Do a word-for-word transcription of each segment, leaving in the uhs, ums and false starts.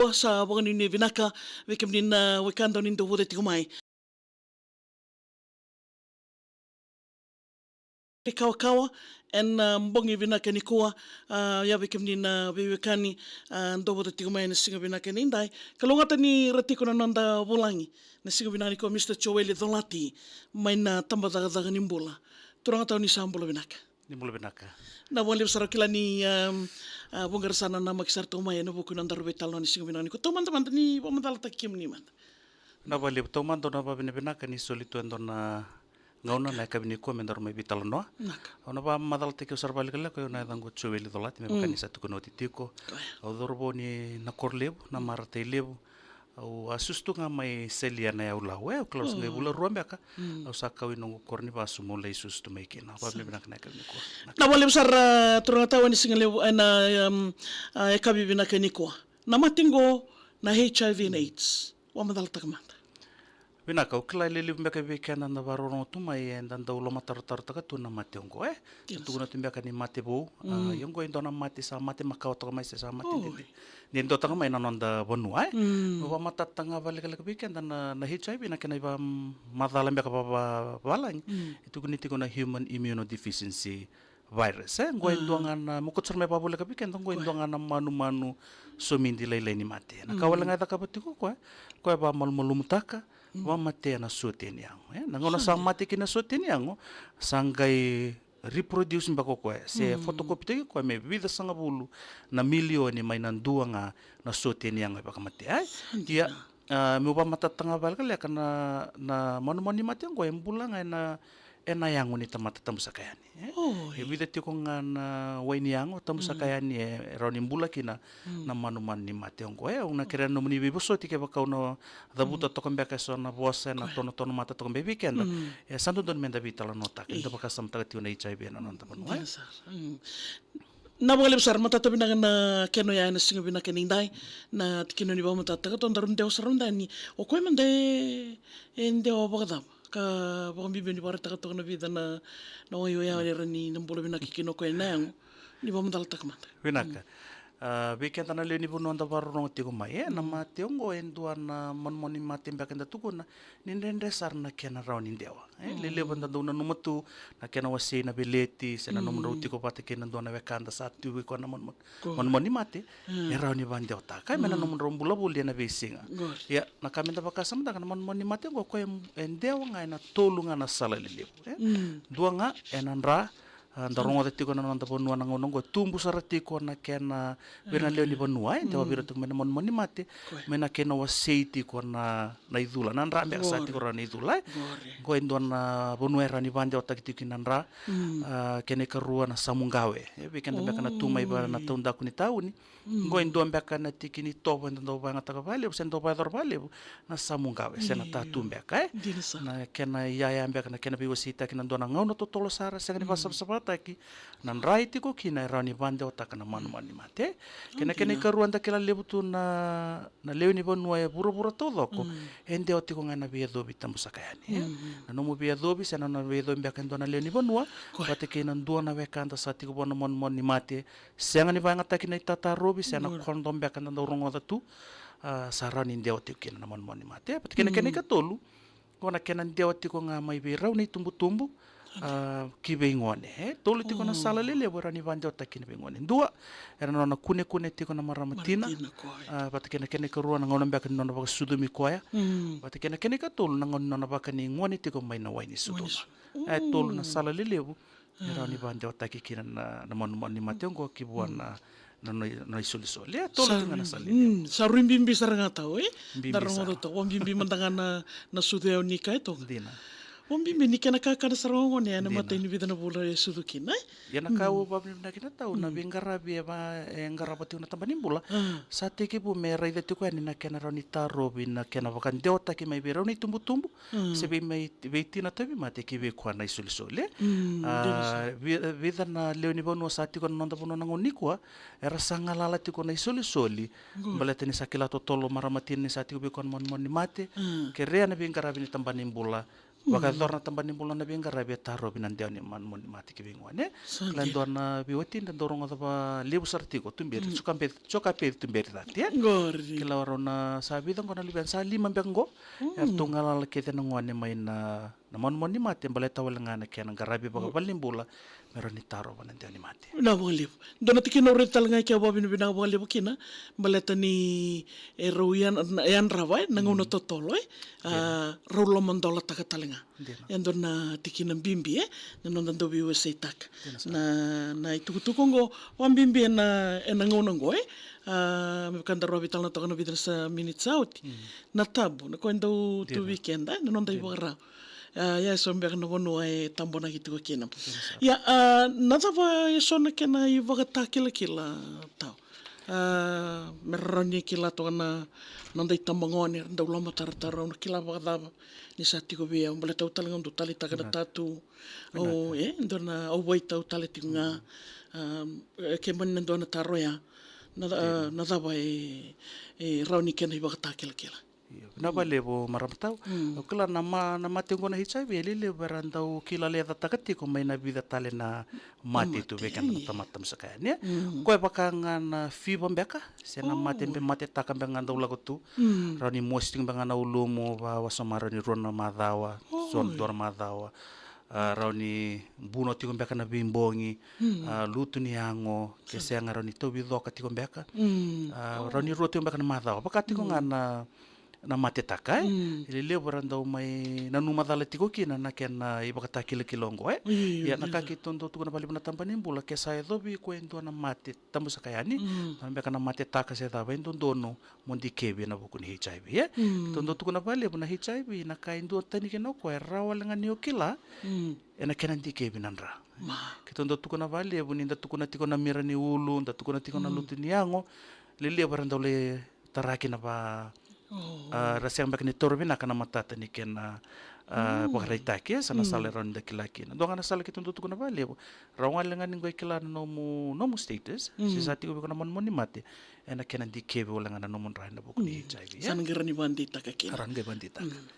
Sa vakanuinui vinaka vei kemuni na wekada ni dau vota tiko mai. Kawakawa ena, ah, bogi vinaka nikua, ah, ia vei kemuni na veiwekani, ah, dau vota tiko mai ena siga vinaka edaidai. Kalougata ni ra tiko na noda vulagi na siga vinaka nikua, Mister Joeli Colati mai na Tabacakacaka ni Bula. Turaga tau, ni sa bula vinaka. Ni bula vinaka. Vinaka vakalevu sara, au kila ni, um, ah, vuqa era sa nanamaki sara tu mai ena vuku ni nodaru veitalanoa ni siga vinaka nikua. Taumada mada ni vakamacalataki kemuni mada. Vinaka vakalevu, taumada au na vakavinavinaka ni soli tu e dua na gauna na yakavi nikua me daru mai veitalanoa. Vinaka. Au na vakamacalataki au sara vakalekaleka, o au na yacaqu o Joeli Colati, me vaka ni sa tukuna oti tiko. Koya. Au cauravou ni Nakoralevu, na Maratailevu. Au a susu tu ga mai Selia na Yaulau, e, au kila au sa qai vula rua beka. Au sa kau i noqu koro ni vasu meu lai susu tu mai kina. Vinaka vakalevu na yakavi nikua. Vinaka vakalevu sara, turaga tau, ena siga levu, ena, um, ah, yakavi vinaka nikua. Na mate qo na H I V and AIDS. Vakamacalataka mada. Vinaka, au kila e lelevu beka vei keda da vakarorogo tu mai, eda dau lomatarotarotaka tu na mate oqo, e. Tukuna tu beka ni mate vou, ah, ia oqo e dua na mate sa mate makawa toka mai se sa mate dede ni dau toka mai na noda vanua, e. Au vakamatatataka ga vakalekaleka vei keda na, na H I V, na kena ivakamacala beka vakavalagi. E tukuni tiko na human immunodeficiency virus, e. Oqo e dua ga na, meu kauta sara mai vakavoleka vei keda, oqo e dua ga na manumanu somidi lailai ni mate. Na ka wale ga e cakava tiko o koya, o koya e vakamalumalumutaka, vakamatea na sotia ni yago, e. Na gauna sa mate kina na sotia ni yago, sa qai reproduce beka o koya, se photocopy taki o koya me vica sagavulu na milioni mai na dua ga na sotia ni yago e vakamatea, e. Ia, ah, meu vakamatatataka ga vakalekaleka na, na manumanu ni mate oqo e bula ga ena, ena yago ni tamata tabusaka yani, e. E vica tiko ga na wai ni yago tabusaka yani e rawa ni bula kina na manumanu ni mate oqo, e. Au na kerea na nomuni veivosoti kevaka au na cavuta toka beka eso na vosa ena tonotono mata toka beka vei keda. E sa dodonu meda veitalanoataka, ni da vakasamataka tiko na H I V ena noda vanua, e. Vinaka vakalevu sara, matata vinaka na kena oya ena siga vinaka edaidai. Na tikina ni vakamatatataka, tou daru dewa sara mada yani. O koya mada e, e dewa vakacava? Ka vakabibi ni vakaraitaka toka na vica na, na wai oya era ni na bula vinaka kina o koya ena yago. Ni vakamacalataka mada. Vinaka. Ah, vei keda na lewe ni vanua da vakarorogo tiko mai, e, na mate oqo e dua na manumanu ni mate beka eda tukuna ni dredre sara na kena rawa ni dewa, e. Lelevu eda dau nanuma tu na kena wasei na veleti, se na nomudrau tiko vata kei na dua na wekada sa tu vei koya na manumanu, manumanu ni mate, e rawa ni vakadewataka, e, mai na nomudrau bula voli ena veisiga. Ia, na ka meda vakasamataka, na manumanu ni mate oqo o koya e, e dewa ga ena tolu ga na sala lelevu, e. Dua ga ena dra, ah, da rogoca tiko na noda vanua na gauna oqo e tubu sara tiko na kena, vei ira na lewe ni vanua, e, dewa vei ira tiko mai na manumanu ni mate, mai na kena wasei tiko na, na icula, na dra beka sa tiko rawa na icula, e. Oqo e dua na vanua e rawa ni vakadewataki tiko kina na dra. Ah, kena ikarua na samuqawe, e, vei keda beka na tu mai va na taudaku ni tauni. Oqo e dua beka na tiki ni tovo eda dau vakayagataka vakalevu, se dau vakayacora vakalevu, na samuqawe, se na tatu beka, e. Na kena iyaya beka na kena veiwaseitaki na dua na gauna totolo sara, sega ni vakasavasavataki, na dra e tiko kina e rawa ni vakadewataka na manumanu ni mate. Kena, kena ikarua da kila levu tu na, na lewe ni vanua e vuravura taucoko, e dewa tiko ga ena veiyacovi tabusaka yani, e. Na nomu veiyacovi, se na nona veiyacovi beka e dua na lewe ni vanua vata kei na dua na wekada sa tiko vua na manumanu ni mate, sega ni vakayagataki na itatarovi, se na kodo beka da dau rogoca tu, ah, sa rawa ni dewa tiko kina na manumanu ni mate. Vata kei na kena ikatolu, oqo na kena dewa tiko ga mai vei rau na itubutubu, ah, ki vei gone, e. Tolu tiko na sala lelevu e rawa ni vakadewataki kina vei gone. Dua, era nona kunekune tiko na marama tina, ah, vata kei na kena ikarua na gauna beka ni nona vakasucumi koya, vata kei na kena ikatolu na gauna ni nona vakani gone tiko mai na wai ni sucuma. E tolu na sala lelevu e rawa ni vakadewataki kina na, na manumanu ni mate oqo ki vua na, na, na, na isolisoli. E tolu tiko ga na sala lelevu. Sa rui bibi sara ga tau, e? Bibi sara. Da rogoca toka, vakabibi mada ga na, na sucu e au ni ka e toka. Dina. Vakabibi ni kena kakana sara ga o gone ena imatai ni vica na vula e sucu kina, e? Ia na ka au vakavinavinaka kina tau, na veiqaravi e va, e qarava tiko na tabana ni bula. Sa tekivu me raica tiko yani na kena rawa ni tarovi na kena vakadewataki mai vei rau na itubutubu, se vei mai, vei tina tauvimate ki vei koya na isolisoli, e. Ah, vi-, vica na lewe ni vanua sa tiko na noda vanua na gauna nikua, era sa galala tiko na isolisoli. Baleta ni sa kila totolo marama tina ni sa tiko vei koya na manumanu ni mate. Kerea na veiqaravi ni tabana ni bula, Vakayacora na tabana ni bula na veiqaravi e tarovi na dewa ni manumanu ni mate ki vei gone. Sa dina. Kila e dua na veiwatini da dau rogoca vakalevu sara tiko, tuberi, mm, coka beci, coka beci tuberi cati, e? Qori. Kila o rau na sa vica qo na luveda, sa lima beka qo. Mm. Eratou galala kece na gone mai na, na manumanu ni mate, baleta wale ga na kena qaravi vakavalenibula, me rawa ni tarova na dewa ni mate. Vinaka vakalevu. Dua na tikina au raica tale ga ke au vakavinavinaka vakalevu kina, baleta ni e rau yan-, yadrava, e, na gauna totolo, e. A, rau lomadolataka tale ga. Dina. E dua na tikina bibi, e, na noda dau veiwaseitaka. Dina sara. Na, na itukutuku oqo, vakabibi ena, ena gauna oqo, e. A, me vaka daru a veitalanoataka na vica na sa miniti sa oti. Mm. Na tabu, na koya dau tu vei keda, e, na noda ivakarau. A, ia, e so beka na vanua e tabonaki tiko kina. Dina sara. Ia, a, na cava e so na kena ivakatakilakila, Tau? A, me rawa ni kila toka na noda itabagone, era dau lomatarotaro, au na kila vakacava ni sa tiko vei au, baleta au tale ga au dau taleitaka na tatu. Vinaka. O, e, dua na au vaitau tale tiko ga. Mm. A, e, ke mani na dua na taro ya. Na, a, na cava e, e rawa ni kena ivakatakilakila? Io, vinaka vakalevu marama Tau. Mm. Au kila na ma-, na mate oqo na H I V, e lelevu era dau kila lecataka tiko mai na vica tale na mate tu vei keda na tamata tamusaka yani, e? Mm. Koya vaka ga na fiva beka, se na mate be matetaka beka ga dau lako tu. Mm. Rawa ni mosi tiko beka ga na ulumu, va, vasoma rawa ni rua na macawa, so na dua na macawa. A, rawa ni buno tiko beka na veibogi, mm, a, lutu ni yago, ke sega rawa ni tauvi coka tiko beka. Mm. A, rawa ni rua tiko beka na macawa. Vaka tiko ga na, na matetaka, e? Mm. E lelevu era dau mai nanuma cala tiko kina na kena ivakatakilakila oqo, e? Io, io. Ia na ka keitou dau tukuna vakalevu na tabana ni bula, ke sa yacovi iko e dua na mate tamusaka yani, mm, na beka na matetaka se cava, e dodonu mo dikevi ena vuku ni H I V, e? Mm. Keitou dau tukuna vakalevu na H I V, na ka e duatani kina o koya, e rawa wale ga ni o kila, mm, ena kena dikevi na dra. Ma. Keitou dau tukuna vakalevu, ni da tukuna tiko na mira ni ulu, da tukuna tiko na, mm, lutu ni yago, lelevu era dau lai tara kina va, oh, a, ra sega beka ni taura vinaka na matata ni kena, a, mm, vakaraitaki, e, sa na, mm, sala e rawa ni da kila kina. Dua ga na sala keitou dau tukuna vakalevu, rawa wale ga ni qai kila na nomu, nomu status, mm, se sa tiko vei iko na manumanu ni mate, ena kena dikevi wale ga na nomu dra ena vuku ni, mm, H I V, e? Sa na qai rawa ni vakadeitaka kina. Rawa ni qai vakadeitaka. Mm.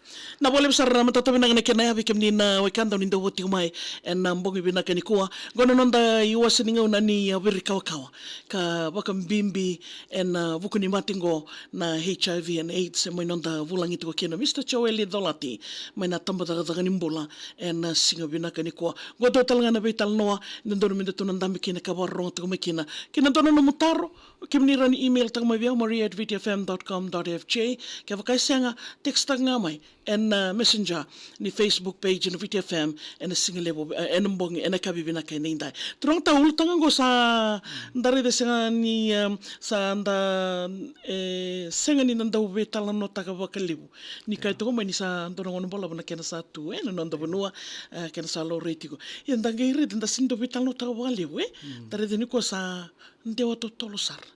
Na vakalevu sara na matata vinaka na kena yavi kemuni na wekada ni dau vo tiko mai ena bogi vinaka nikua. Qo na noda iwase ni gauna ni, a, virikawakawa ka vakabibi ena vuku ni mate qo na H I V and AIDS, mai noda vulagi tiko kina Mister Joeli Colati mai na tabacakacaka ni bula ena siga vinaka nikua. Qo dua tale ga na veitalanoa e dodonu me datou na dabe kina ka vakarorogo tiko mai kina. Kei na dua na nomu taro, kemuni rawa ni email taka mai vei au, maria at V T F M dot com dot F J. Kevaka e sega, text taka ga mai ena, a, messenger ni Facebook page ni V T F M ena siga levu, e, ena bogi, ena yakavi vinaka edaidai. Turaga Tau, ulutaga qo sa da raica sega ni, em, sa da, e, sega ni da dau veitalanoataka vakalevu. Ni kaya toka mai ni sa dua na gauna balavu na kena sa tu, e, na noda vanua, e, kena sa laurai tiko. Ia da qai raica da sega ni dau veitalanoataka vakalevu, e. Mm. Da raica nikua sa dewa totolo sara.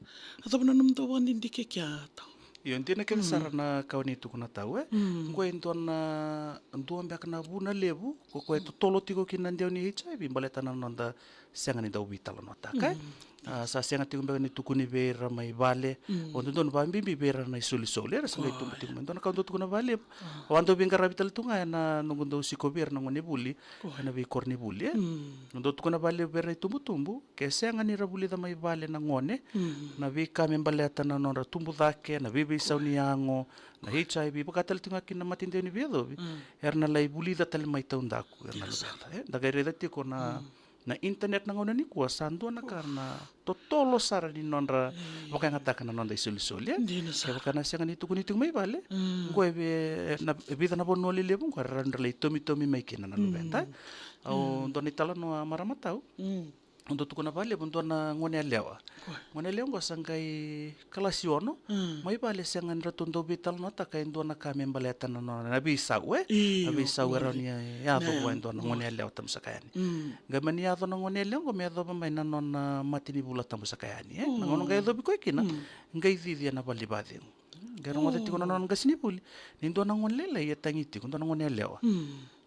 A cava na nomudou vakadidike kea, Tau? Io, dina kece sara na ka o ni tukuna, Tau, e? Mm. Qo e dua na, dua beka na vuna levu ko koya e totolo tiko kina na dewa ni H I V, baleta na noda sega ni dau veitalanoataka, e? Mm. A, sa sega tiko beka ni tukuni vei ira mai vale, mm, o dodonu vakabibi vei ira na isolisoli, era sa qai tubu tiko mai. Dua na ka au dau tukuna vakalevu, au a dau veiqaravi tale tu ga ena noqu dau sikovi ira na gonevuli ena veikoronivuli, e? Mm. Au dau tukuna vakalevu vei ira na itubutubu, ke sega ni ra vulica mai vale na gone, mm, na veika me baleta na nodra tubu cake, na veiveisau ni yago, na H I V, vaka tale tiko ga kina na mate dewa ni veiyacovi, mm, era na lai vulica tale mai taudaku, era na luveda, e? Da qai raica tiko na, mm, na internet na gauna nikua, sa dua na ka na totolo sara ni nodra, mm, vakayagataka na noda isolisoli, e? Dina sara. Kevaka na sega ni tukuni tiko mai vale, mm, qo e vi-, na vica na vanua lelevu qo era rawa ni ra lai tomitomi mai kina na luveda. Mm. Au, mm, dua na italanoa marama Tau. Mm. Au dau tukuna vakalevu, dua na gone yalewa. Koya. Gone yalewa qo sa qai kalasi ono. Mm. Mai vale sega ni ratou dau veitalanoataka e dua na ka me baleta na nona, na veisau, e? Io, na veisau e rawa ni yaco vua e dua na gone yalewa tamusaka yani. Mm. Qai mani yaco na gone yalewa qo me yacova mai na nona mate ni vula tamusaka yani, e? Na gauna qai yacovi koya kina, mm, qai cici ena vale ni vakacegu. Qai rogoca tiko na nona qasenivuli ni dua na gone lailai e tagi tiko, dua na gone yalewa. Mm.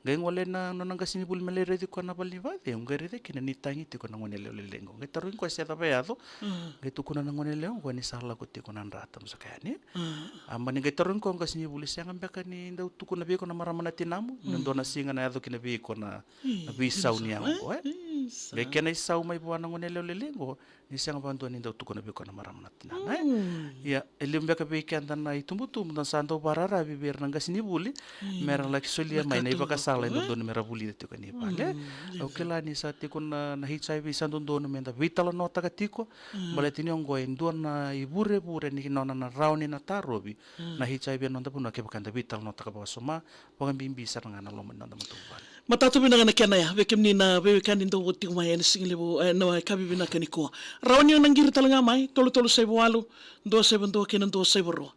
Qai gole na nona qasenivuli me lai raici koya na vale ni vakacegu, qai raica kina ni tagi tiko na gone yalewa lailai qo. Qai tarogi koya se cava e yaco. Mm. Qai tukuna na gone yalewa qo ni sa lako tiko na dra, tamusaka yani. Mm. A mani qai tarogi koya qasenivuli, sega beka ni dau tukuna vei iko na marama na tinamu, na dua na siga na yaco kina vei iko na, na veisau ni yago qo, e? Isa. Qai kena isau mai vua na gone yalewa lailai qo, ni sega vakadua ni dau tukuna vei koya na marama na tinana, e? Mm. Ia, e levu beka vei keda na itubutubu da sa dau vakararavi vei ira na qasenivuli, mm, me ra laki solia mai na ivakasala e dodonu me ra vulica tiko ena vale. Mm, au kila ni sa tiko na, na H I V sa dodonu me da veitalanoataka tiko, mm, baleta ni oqo e dua na ivurevure ni nona na rawa ni na tarovi, mm, na H I V ena noda vanua kevaka eda veitalanoataka vakasoma, vakabibi sara ga na loma ni noda matavuvale. Matata vinaka na kena ya, vei kemuni na veiwekani dau oti tiko mai ena siga levu, e, na yakavi vinaka nikua. Rawa ni o na qiri tale ga mai, tolu tolu saiva walu, dua saiva dua kei na dua saiva rua.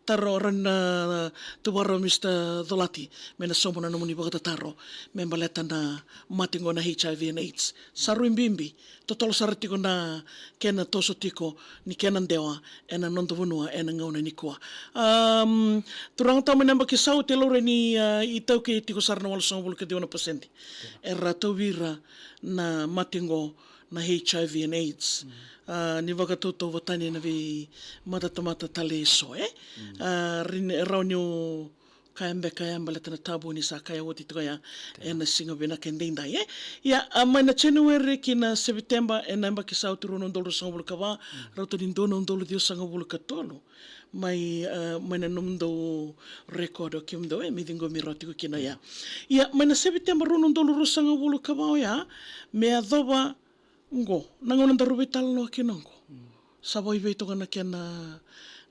Taro rawa ni na tu vakarau Mister Colati, me na sauma na nomuni vakatataro me baleta na mate qo na H I V and AIDS. Sa rui bibi, totolo sara tiko na kena toso tiko ni kena dewa ena noda vanua ena gauna nikua. Um, turaga tau mai na yabaki sa oti, e laurai ni, a, iTaukei e tiko sara na walusagavulu ka ciwa na pasede era tauvi ira na mate qo na H I V and AIDS. Mm. A, ni vakatautauvatani ena veimatatamata tale eso, e? Mm. A, rin-, rawa ni o kaya beka ya baleta na tabu ni sa kaya oti tiko ya ena siga vinaka edaidai, e? Ia, a, mai na January ki na September ena yabaki sa oti, rua na udolu ruasagavulu ka va, mm, rauta ni dua na udolu ciwasagavulu ka tolu. Mai, a, mai na nomudou record o kemudou, e, me ciqomi rawa tiko kina ya. Ia, mai na September rua na udolu ruasagavulu ka va oya, me yacova qo, na gauna daru veitalanoa kina qo. Mm. Sa vakaivei toka na kena,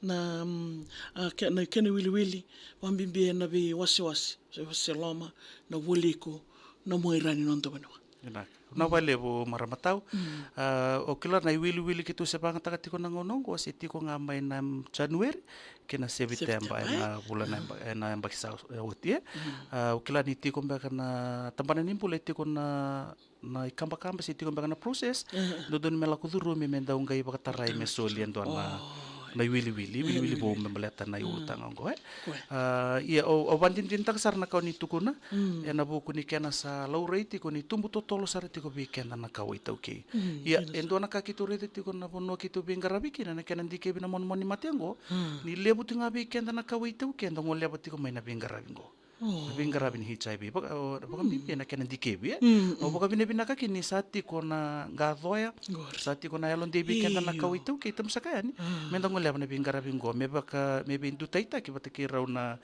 na, mm, a, ke-, na kena iwiliwili, vakabibi ena veiwasewase, se, se loma, na vualiku, na muaira ni noda vanua. Vinaka. Vinaka vakalevu marama tau. Mm. A, o kila na iwiliwili keitou se vakayagataka tiko na gauna qo, se tiko ga mai na, mm, January kei na September, September, ena, e? Vula na, mm, yaba-, ena yabaki sa oti, e? Mm. A, o kila ni tiko beka na tabana ni bula, e tiko na na ikabakaba se tiko beka na process, mhm, dodonu me lako curumi me dau qai vakatarai me soli e dua na, oh, na iwiliwili, iwiliwili vou me baleta na iulutaga oqo, e. Ko e. A, ia, au, au vakadinadinataka sara na ka o ni tukuna, mm, ena vuku ni kena sa laurai tiko ni tubu totolo sara tiko vei keda na kawa iTaukei. Mm, ia, e dua na ka keitou raica tiko na vanua keitou veiqaravi kina, na kena dikevi na monomoni mate oqo, mm, ni levu tiko ga vei keda na kawa iTaukei eda goleva tiko mai na veiqaravi oqo. Oh. Na veiqaravi ni H I V, vaka, o, vakabibi, mm, ena kena dikevi, e? Mm, mm. Au vakavinavinaka kina ni sa tiko na qacoya, qori, sa tiko na yalodei vei keda na, io, kawa iTaukei, tamusaka yani, ah, me da goleva na veiqaravi qo, me vaka, me veidutaitaki vata kei rau na,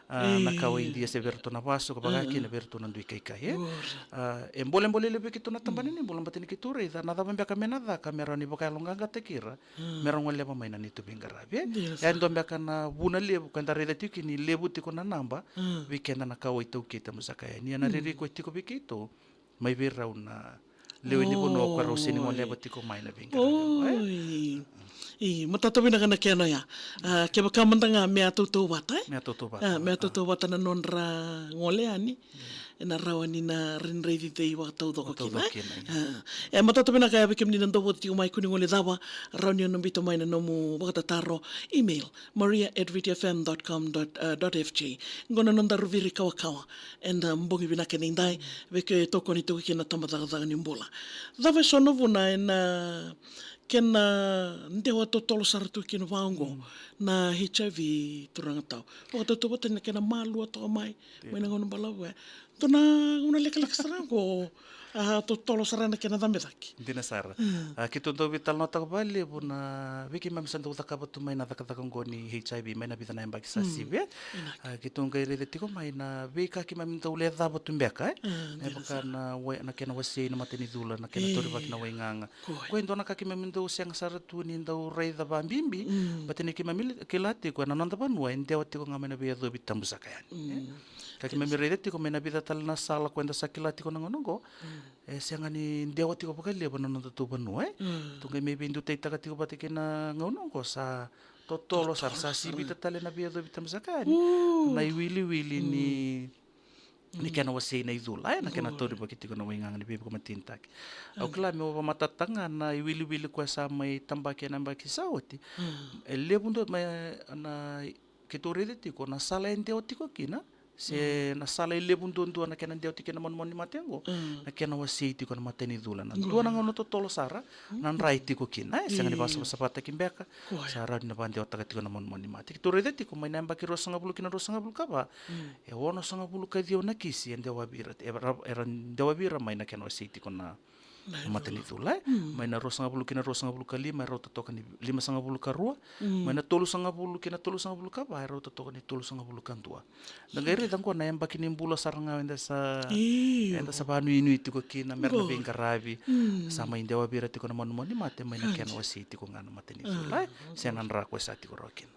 a, na, io, kawa Idia se vei ratou na vasu, ka vaka, ah, kina vei ratou na dui kaikai, e? Qori. A, e bolebole levu vei keitou na tabana, mm, ni bula, baleta ni keitou raica na cava beka me na caka me rawa ni vakayaloqaqataki ira, mm, me ra goleva mai na neitou veiqaravi, e? Yes. E dua beka na vuna levu ka da raica tiko kina ni levu tiko na naba, mm, vei keda na kawa iTaukei, tamusaka yani. Ia na, mm, rairai koya tiko vei keitou mai vei rau na lewe ni vanua, oh, ka rau sega ni goleva tiko mai na veiqaravi, e? Oi. I, matata vinaka na kena ya. A, kevaka mada ga me a tautauvata, e? Me a tautauvata. A, me a tautauvata na nodra gole yani. Mm. Ena rawa ni na rai, raici cei vakataucoko kina, e? Vakataucoko kina, ia. A, e matata vinaka ya vei kemuni na dau vota tiko mai, kua ni guilecava, rawa ni o na biuta mai na nomu vakatataro, email, maria at viti F M dot com dot, uh, dot F J. Qo na noda ruviri kawakawa ena bogi vinaka edaidai, vei keitou tokoni tiko kina na tabacakacaka ni bula. Cava eso na vuna ena kena dewa totolo sara tu kina vaqo, mm, na H I V, turaga tau? Vakatautauvata na kena malua toka mai, io, mai na gauna balavu, e. Dua na gauna lekaleka sara qo, a, totolo sara na kena cabe cake. Dina sara. Mm. A, keitou dau veitalanoataka vakalevu na, vei keimami sa dau cakava tu mai na cakacaka qo ni H I V mai na vica na yabaki sa, mm, sivi, e. Vinaka. A, keitou qai raica tiko mai na veika keimami dau lecava tu beka, e. Mm, me vaka sara na wai-, na kena wasei na matanicula, na kena, e, taurivaki na waigaga. Ko e. Ko e dua na ka keimami dau sega sara tu ni dau raica vakabibi, mm, baleta ni keimami li-, kila tiko ena noda vanua e dewa tiko ga mai na veiyacovi tabusaka yani, e. Mm. Ka keimami raica tiko mai na vica tale na sala ko eda sa kila tiko na gauna oqo, mm, e sega ni dewa tiko vakalevu na nodatou vanua, e. Mm. Tou qai mai veidutaitaka tiko vata kei na gauna oqo, sa totolo sara, sa sivita tale na veiyacovi tabusaka yani. Mm. Na iwiliwili ni, mm, ni kena wasei na icula, e, na kena, qori, taurivaki tiko na waigaga ni veivakamatatataki. Au, mm, kila meu vakamatatataka ga na iwiliwili koya sa mai tabaki ena yabaki sa oti. Mm. E levu dua mai na keitou raica tiko na sala e dewa tiko kina, se na sala e levu duadua na kena dewa tiko kina na manumanu ni mate oqo, na kena wasei tiko na matanicula. Na dua na gauna totolo sara na dra e tiko kina, e sega ni vakasavasavataki beka. Sa rawa ni na vakadewataka tiko na manumanu ni mate. Keitou raica tiko mai na yabaki ruasagavulu ki na ruasagavulu ka va, e onosagavulu ka ciwa na kisi e dewa vei ira, era, era dewa vei ira mai na kena wasei tiko na matanicula, e. Mai na ruasagavulu ki na ruasagavulu ka lima e rauta toka ni limasagavulu ka rua. Mai na tolusagavulu ki na tolusagavulu ka va e rauta toka ni tolusagavulu ka dua. Da qai raica oqo na yabaki ni bula sara ga eda sa, eda sa vakanuinui tiko kina, mera na veiqaravi. Sa mai dewa vei ira tiko na manumanu ni mate mai na kena wasei tiko ga na matanicula, e. Se na dra ko e sa tiko rawa kina.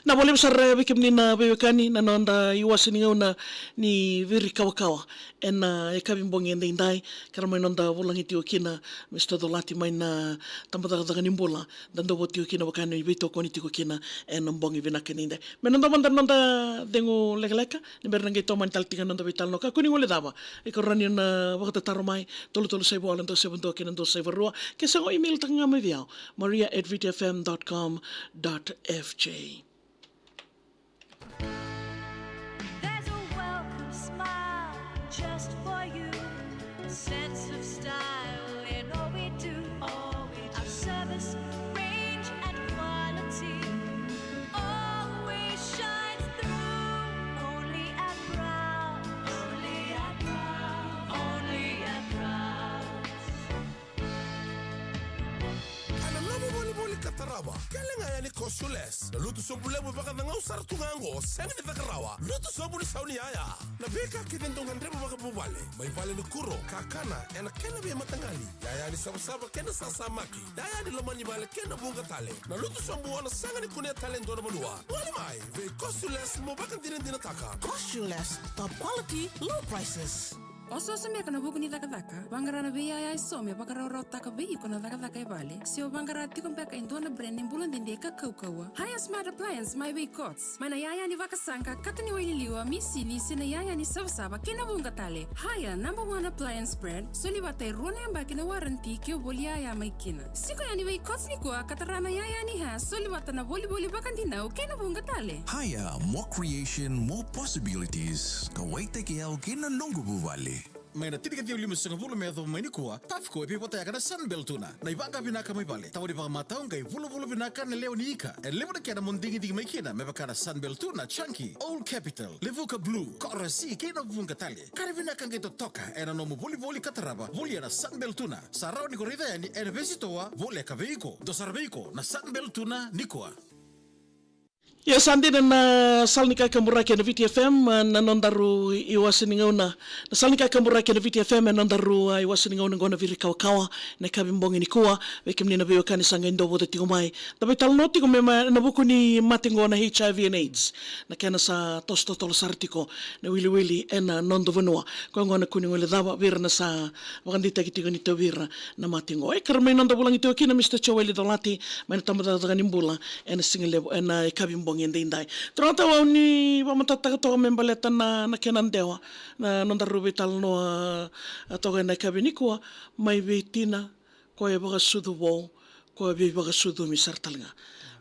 Na vakalevu sara vei kemuni na veiwekani na noda iwase ni gauna ni Viri Kawakawa ena yakavi bogi edaidai. Kei ira mai noda vulagi tiko kina Mr Colati mai na tabacakacaka ni bula, da dau vo tiko kina vaka ni veitokoni tiko kina ena bogi vinaka edaidai. Me noda mada noda cegu lekaleka ni bera na qai tomani tale tiko na noda veitalanoa. Kakua ni guilecava, e ka rawa ni na vakatataro mai, tolu tolu saiva walu dua saiva dua kei na dua saiva rua. Ke sa qai email taka ga mai vei au, maria at viti f m dot com dot f j. There's a welcome smile just for you. Sense of style in all we do. All we do. Our service, range and quality always shines through. Only at Brown. Only at Brown. Only at Brown. Ena nomu volivoli ka tarava, kele ga yani ko Shoeless. Na lutu sobu levu e vakacagau sara tu ga oqo, sega ni caka rawa. Lutu sobu ni sau ni yaya. Na veika kece dau gadreva vakavuvale, mai vale ni kuro, kakana, ena kena veimataqali, yaya ni savasava kei na sasamaki, yaya ni loma ni vale kei na vuqa tale. Na lutu sobu o na sega ni kunea tale e dua na vanua. Gole mai vei ko Shoeless mo vakadinadinataka. Ko Shoeless, top quality, low prices. O soso beka ena vuku ni cakacaka, vaqara na veiyaya eso me vakarawarawataka vei iko na cakacaka e vale, se o vaqara tiko beka e dua na brand ni bula dede ka kaukauwa? Haya Smart Appliance mai vei Courts. Mai na yaya ni vakasaqa, kato ni waililiwa, misini, se na yaya ni savasava kei na vuqa tale. Haya number one appliance brand, soli vata e rua na yabaki na warranty ke o voli yaya mai kina. Siko yani vei Courts nikua ka tara na yaya ni Haya, soli vata na volivoli vakadinau kei na vuqa tale. Haya, more creation, more possibilities. Kauaitaki au kei na noqu vuvale. Mai na tinikaciwa limasagavulu me yacova mai nikua, Pafco e veivatayaka na Sunbelt Tuna, na ivaqa vinaka mai vale. Tawa ni vakamatau qai vulavula vinaka na lewe ni ika. E levu na kena mo digidigi mai kina me vaka na Sunbelt Tuna, Chunky, Old Capital, Levuka Blue, Coral Sea kei na vuqa tale. Ka na vinaka qai totoka ena nomu volivoli ka tarava, volia na Sunbelt Tuna. Sa rawa ni ko raica yani ena veisitoa voleka vei iko. Dua sara vei iko na Sunbelt Tuna nikua. Ia sa dina na sala ni kakaburaki ena Viti F M, na nodaru iwase ni gauna. Na sala ni kakaburaki ena Viti F M ena nodaru, a, iwase ni gauna qo na Viri Kawakawa, na yakavi bogi nikua, vei kemuni na veiwekani sa qai dau vota tiko mai. Da veitalanoa tiko me ma-, na vuku ni mate qo na H I V and AIDS. Na kena sa toso totolo sara tiko na wiliwili ena noda vanua. Koya gona kua ni guilecava vei ira na sa vakadeitaki tiko ni tauvi ira na mate qo. E kere mai noda vulagi tiko kina Mr Joeli Colati mai na tabacakacaka ni bula ena siga levu ena yakavi bogi edaidai. Turaga tau, au ni vakamatatataka toka me baleta na, na kena dewa na nodaru veitalanoa, a, toka ena yakavi nikua mai vei tina, koya e vakasucu vou, koya e veivakasucumi sara tale ga.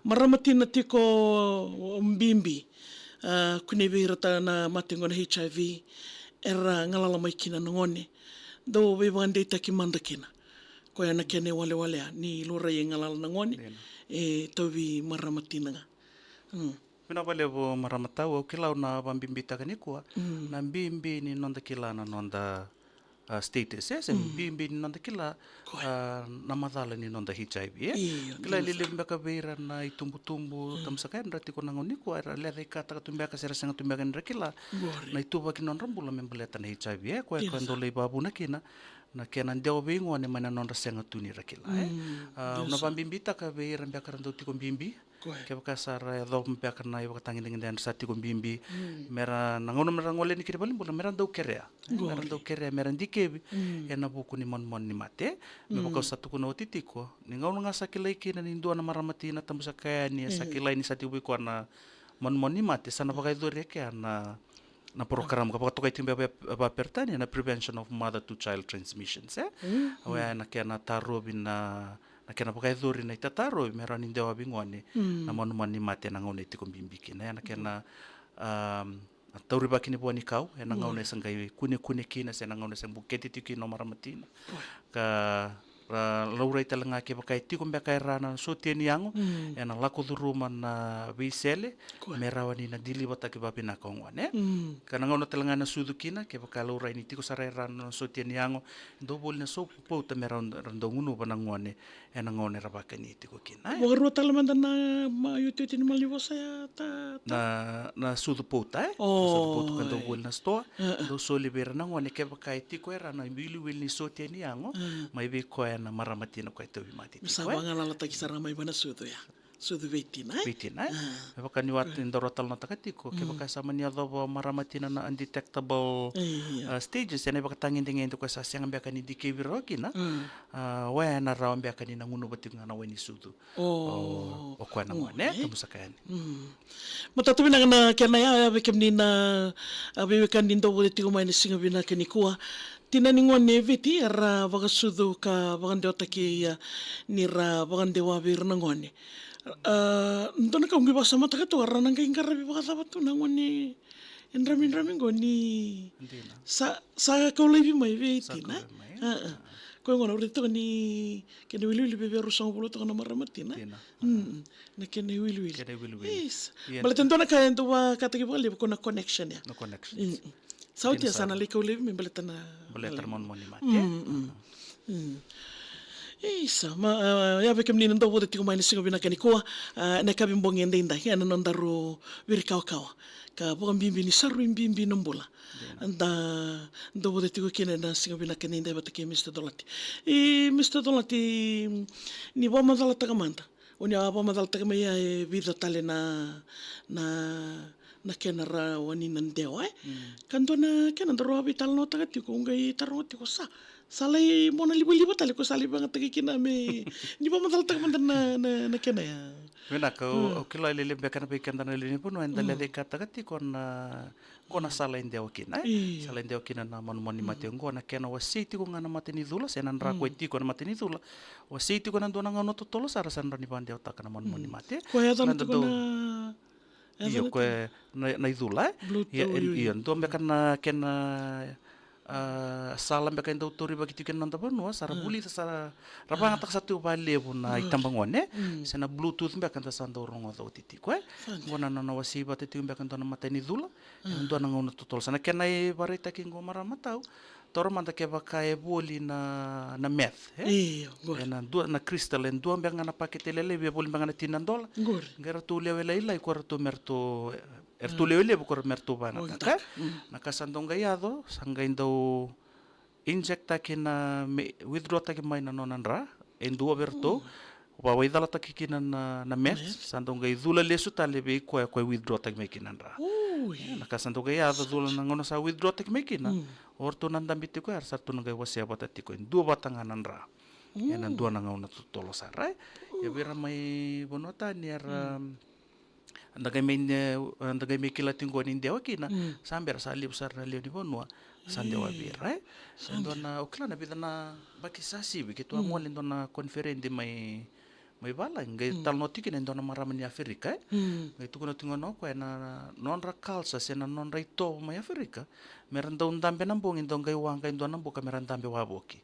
Marama tina tiko bibi, a, kunei vei ira na mate qo na H I V, era galala mai kina na gone. Dau veivakadeitaki mada kina. Koya na kena iwalewale ni laurai e galala na gone, e tauvi marama tina ga. Mm. Vinaka vakalevu marama tau, au kila au na vakabibitaka nikua na bibi ni noda kila na noda, a, status, e, se bibi ni noda kila, a, na macala ni noda H I V, e. Io, kila e lelevu beka vei ira na itubutubu, tamusaka yadra tiko na gauna nikua, era lecaikataka tu beka se ra sega tu beka ni ra kila na ituvaki ni nodra bula me baleta na H I V, e. Koya ka dau lai vakavuna kina na kena dewa vei gone mai na nodra sega tu ni ra kila, e. A, au na vakabibitaka vei ira beka ra dau tiko bibi. Kevaka sa ra yacova beka na ivakatagedegede, era sa tiko bibi. Mera na gauna mera gole yani ki na valenibula, mera dau kerea. Mera dau kerea, mera dikevi ena vuku ni manumanu ni mate. Me vaka au sa tukuna oti tiko, ni gauna ga sa kilai kina ni dua na marama tina, tabusaka yani, e sa kilai ni sa tiko vei koya na manumanu ni mate, sa na vakayacori e kea na, na program ka vakatokai tiko beka vakaperitania na Prevention of Mother to Child Transmissions, e. Oya na kena tarovi na na kena vakayacori na itatarovi me rawa ni dewavi gone na manumanu ni mate ena gauna e tiko bibi kina. Ia na kena, um, taurivaki ni vua ni kau, ena gauna e sa qai kunekune kina, se na gauna e sa bukete tiko kina o marama tina. Ka ra laurai tale ga kevaka e tiko beka e ra na sotia ni yago, ena lako curuma na veisele, me rawa ni na deliver-taki vavinaka o gone. Ka na gauna tale ga na sucu kina, kevaka e laurai ni tiko sara e ra na sotia ni yago, dau voli na sovu pauta me ra, ra dau gunuva na gone, ena gauna era vakani tiko kina, e. Vakarua tale mada na, ma, iotioti ni malanivosa ya, ta, ta. Na, na sucu pauta, e? O, na sucu pauta ka dau voli na sitoa, dau soli vei ira na gone kevaka e tiko e ra na iwiliwili ni sotia ni yago, mai vei koya na marama tina koya e tauvimate tiko, e? Me sa vagalalataki sara mai vua na sucu ya. Sucu vei tina, e? Vei tina, e? Me vaka ni wati daru a talanoataka tiko, kevaka sa mani yacova o marama tina na undetectable, a, stages, ena ivakatagedegede koya sa sega beka ni dikevi rawa kina, a, oya ena rawa beka ni na gunuva tiko ga na wai ni sucu. O, o koya na gone, e, tamusaka yani. Matata vinaka na kena ya, ya vei kemuni na, a, veiwekani dau voli tiko mai na siga vinaka nikua. Tina ni gone e Viti era vakasucu ka vakadewataki, a, ni ra vakadewa vei ira na gone. A, dua na ka au qai vakasamataka tu, era na qai qaravi vakacava tu na gone e dramidrami qo ni sa, sa kau laivi mai vei tina, e? Koya gona au raica toka ni kena iwiliwili vei, vei ruasagavulu toka na marama tina, e? Na kena iwiliwili. Kena iwiliwili. Baleta dua na ka e dau vakataki vakalevu ko na connection ya. Na connection. Sa oti ya sa na lai kau laivi mai baleta na, baleta na manumanu ni mate. Isa, ma, a, ya vei kemuni na dau voli tiko mai na siga vinaka nikua, a, na yakavi bogi edaidai, ena nodaru viri kawakawa. Ka vakabibi ni sa rui bibi na bula. Da dau voli tiko kina ena siga vinaka edaidai vata kei Mister Dolati. I Mister Dolati, ni vakamacalataka mada. O ni a vakamacalataka mai ya e vica tale na, na, na kena rawa ni na dewa, e? Ka dua na kena daru a veitalanoataka tiko, au qai taroga tiko sa, sa lai mona livaliva tale ko sa lai vagataki kina me, ni vakamacalataka mada na, na, na kena ya. Vinaka, au, au kila e lelevu beka na vei keda na lewe ni vanua, eda lai cakacakataka tiko na Qo na sala e dewa kina, e? Sala e dewa kina na manumanu ni mate. Qo na kena wasei tiko ga na matanicula, se na dra ko e tiko na matanicula. Wasei tiko na dua na gauna totolo sara sa na rawa ni vakadewataka na manumanu ni mate. Ko e yaco tiko na, io, ko e na, na icula, e? Io, dua beka na kena, a, sala beka e dau taurivaki tiko kina na noda vanua, sa ra vulica, sa ra vagataka sa tiko vakalevu na itabagone, se na Bluetooth beka da sa dau rogoca oti tiko, e? Qo na nona wasei vata tiko beka dua na matanicula. E dua na gauna totolo. Sa na kena ivakaraitaki qo marama tau. Taura mada kevaka e voli na, na meth, e? Io, qori. E na dua na crystal, e dua beka ga na pakete lailai, e voli beka ga na tini na dola. Qori. Qai ratou lewe lailai, ko ratou me ratou, e ratou lewe levu, ko me ratou vagataka. Na ka sa dau qai yaco, sa qai dau inject-taki na, me withdraw-taki mai na nona dra, e dua vei ratou, vawaicalataki kina na, na meth, sa dau qai cula lesu tale vei koya ko e withdraw-taki mai kina na dra. E, na ka sa dau qai yaco, cula na gauna sa withdraw-taki mai kina, o ratou na dabe tiko ya, sa ratou na qai wasea vata tiko e dua vata ga na dra. E na dua na gauna totolo sara, e. Ia vei ira mai vanua tani era, da qai mai, e, da qai mai kila tiko ni dewa kina, sa bera sa levu sara na lewe ni vanua sa dewa vei ira, e. E dua na, o kila na vica na yabaki sa sivi, keitou a gole e dua na koniferedi mai, mai Valagi, qai talanoa tiko kina e dua na marama ni Aferika, e. Qai tukuna tiko ga o koya na, na nodra culture se na nodra itovo mai Aferika, me ra dau dabe na bogi, dau qai waqa e dua na buka me ra dabe wavoki.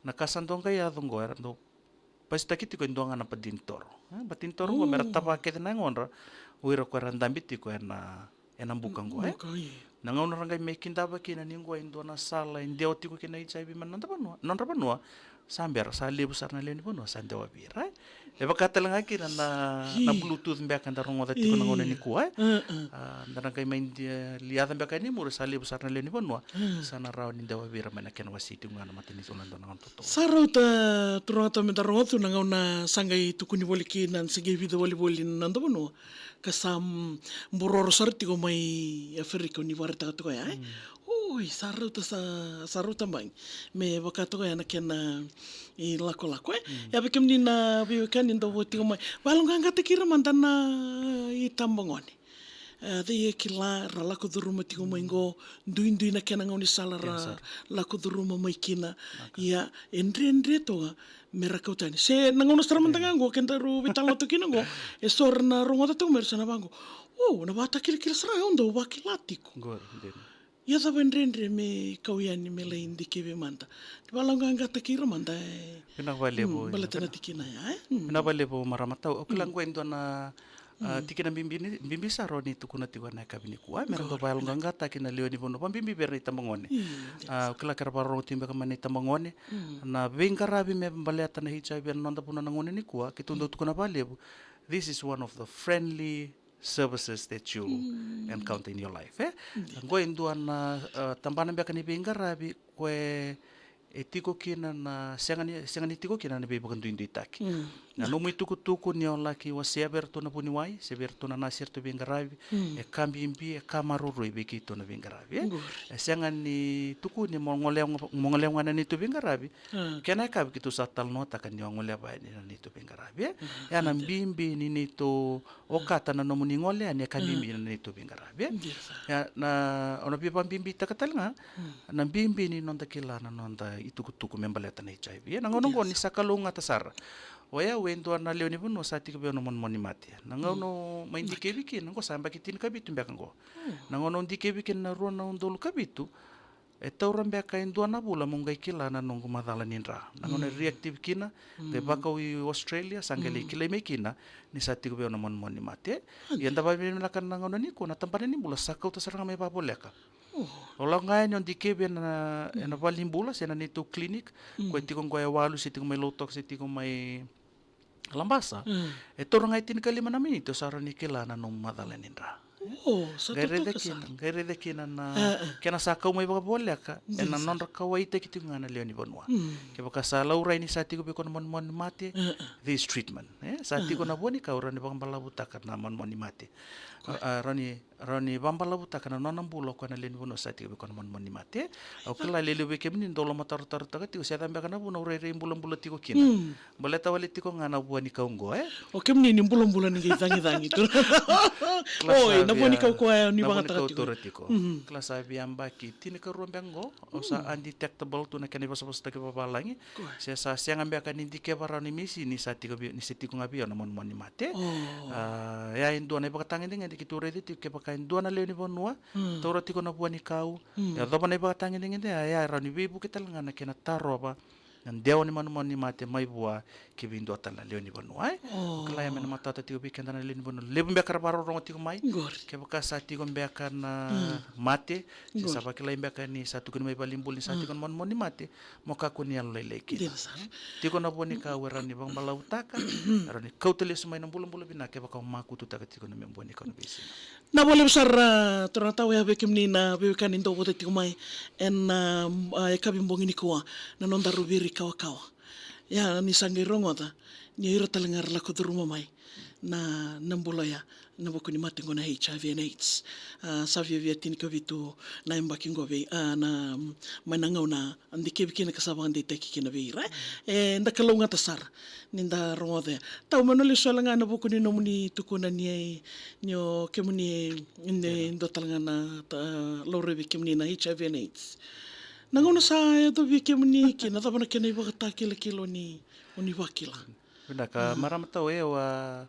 Na ka sa dau qai yaco qo, era dau pasitaki tiko e dua ga na batinitoro. E, batinitoro qo me ra tava kece na yagodra o ira ko era dabe tiko e na, e na buka qo, e. Buka, io. Na gauna ra qai mai kidava kina ni qo e dua na sala e dewa tiko kina na HIV mai na nodra vanua, nodra vanua. Sa bera, sa levu sara na lewe ni vanua sa dewa vei ira, e. E vaka tale ga kina na, na Bluetooth beka da rogoca tiko na gauna nikua, e. A, da na qai mai dia, liaca beka ni muri sa levu sara na lewe ni vanua. Sa na rawa ni dewa vei ira mai na kena wasei tiko ga na matanicula e dua na gauna totolo. Sa rauta, turaga tau, me da rogoca tu na gauna sa qai tukuni voli kina, sa qai vica volivoli na noda vanua. Ka sa, mm, buroro sara tiko mai Aferika, o ni vakaraitaka toka ya, e? Oi, sa rauta, sa, sa rauta bagi. Me vaka toka ya na kena ilakolako, e? Ia vei kemuni na veiwekani dau voli tiko mai, valoqaqataki ira mada na itabagone. A, cei e kila ra lako curuma tiko mai qo, duidui na kena gaunisala ra lako curuma mai kina. Ia, e dredre toka me ra kau tani. Se na gauna sara mada ga qo, kedaru veitalanoa tu kina qo, e so ra na rogoca toka mai ra sa na vaqo. O, na vakatakilakila sara ga, au dau vakila tiko. Ia cava e dredre me kau yani me lai dikevi mada. Ni vakaloqaqataki ira mada e. Vinaka vakalevu, baleta na tikina ya, e? Vinaka vakalevu marama tau. Au kila qo e dua na, a, tikina bibi ni, bibi sara o ni tukuna tiko ena yakavi nikua. Me ra dau vakaloqaqataki na lewe ni vanua. Vabibi vei ira na itabagone. A, au kila ke ra vakarorogo tiko beka mai na itabagone. Na veiqaravi me baleta na H I V ena noda vanua na gauna nikua. Keitou dau tukuna vakalevu. This is one of the friendly services that you encounter in your life, e? Qo e dua na, a, tabana beka ni veiqaravi ko e tiko kina na, sega ni, sega ni tiko kina na veivakaduiduitaki. Na nomu itukutuku ni o laki wasea vei iratou na vuniwai, se vei iratou na nasi, iratou veiqaravi, e ka bibi, e ka maroroi vei keitou na veiqaravi, e? E sega ni tukuni mo gole, mo gole ga na neitou veiqaravi. Kena yakavi keitou sa talanoataka ni o goleva yani na neitou veiqaravi, e? Ia na bibi ni neitou okata na nomuni gole yani e ka bibi na neitou veiqaravi, e? Ia na, o na veivakabibitaka tale ga na bibi ni noda kila na noda itukutuku me baleta na H I V, e? Na gauna qo ni sa kalougata sara. O yau e dua na lewe ni vanua sa tiko vei au na monemone ni mate. Na gauna au mai dikevi kina, qo sa yabaki tinikavitu beka qo. Na gauna au dikevi kina na rua na udolu ka vitu, e taura beka e dua na vula mo qai kila na noqu macala ni dra. Na gauna e reactive kina, qai vakau i Australia, sa qai lai kilai mai kina ni sa tiko vei au na monemone ni mate. Ia da vakavinavinaka na gauna nikua na tabana ni bula sa kauta sara ga mai vakavoleka. O lako ga yani o dikevi ena, ena valenibula se na neitou clinic, ko e tiko qo e Walu se tiko mai Lautoka se tiko mai Labasa. E taura ga e tinikalima na miniti o sa rawa ni kila na nomu macala ni dra. Qai raica kina, qai raica kina na kena sa kau mai vakavoleka ena nodra kauwaitaki tiko ga na lewe ni vanua. Kevaka sa laurai ni sa tiko vei iko na monemone ni mate, there is treatment, e? Sa tiko na vuanikau rawa ni vakabalavutaka na monemone ni mate. A, rawa ni rawa ni vakabalavutaka na nona bula o koya na lewe ni vanua sa tiko vei koya na monemone ni mate. Au kila e levu vei kemuni dou lomatarotarotaka tiko se cava beka na vuna au rairai bulabula tiko kina. Baleta wale tiko ga na vuanikau qo, e? O kemuni ni bulabula ni qai cagicagi tu. Oi, na vuanikau koya ni vakatakatuka tiko. Kila sa via yabaki tinikarua beka qo, au sa undetectable tu na kena ivosavosataki vavalagi. Se sa sega beka ni dikeva rawa ni misi ni sa tiko vei, ni se tiko ga vei au na monemone ni mate. A, ia e dua na ivakatagedegede keitou raica tiko kevaka e dua na lewe ni vanua taura tiko na vuanikau. Ia cova na ivakatagedegede, ia e rawa ni veivuke tale ga na kena tarova na dewa ni monemone ni mate mai vua ki vei dua tale na lewe ni vanua, e? Au kila ia me na matata tiko vei keda na lewe ni vanua. Levu beka ra vakarorogo tiko mai. Kevaka sa tiko beka na mate, se sa vakilai beka ni sa tukuni mai valenibula ni sa tiko na monemone ni mate, mo kakua ni yalolailai kina. Tiko na vuanikau e rawa ni vakabalavutaka, e rawa ni kauta lesu mai na bulabula vinaka kevaka o makututaka tiko na me vuanikau na veisiga. Na valevu sara, turaga tau, ya vei kemuni na veiwekani dou vata tiko mai ena, a, yakavi bogi nikua, na noda ruviri kawakawa. Ia ni sa qai rogoca ni o ira tale ga ra lako curuma mai na, na bula oya, na vuku ni mate qo na H I V and AIDS. A, sa viavia tinikavitu na yabaki qo vei, a, na, mai na gauna a dikevi kina ka sa vakadeitaki kina vei ira. E da kalougata sara ni da rogoca ya. Tau, me na lesu wale ga na vuku ni nomuni tukuna ni, ni o kemuni ni dua tale ga na, a, laurai vei kemuni na H I V and AIDS. Na gauna sa yacovi kemuni kina, cava na kena ivakatakilakila o ni, o ni vakila? Vinaka, marama tau, e, au a,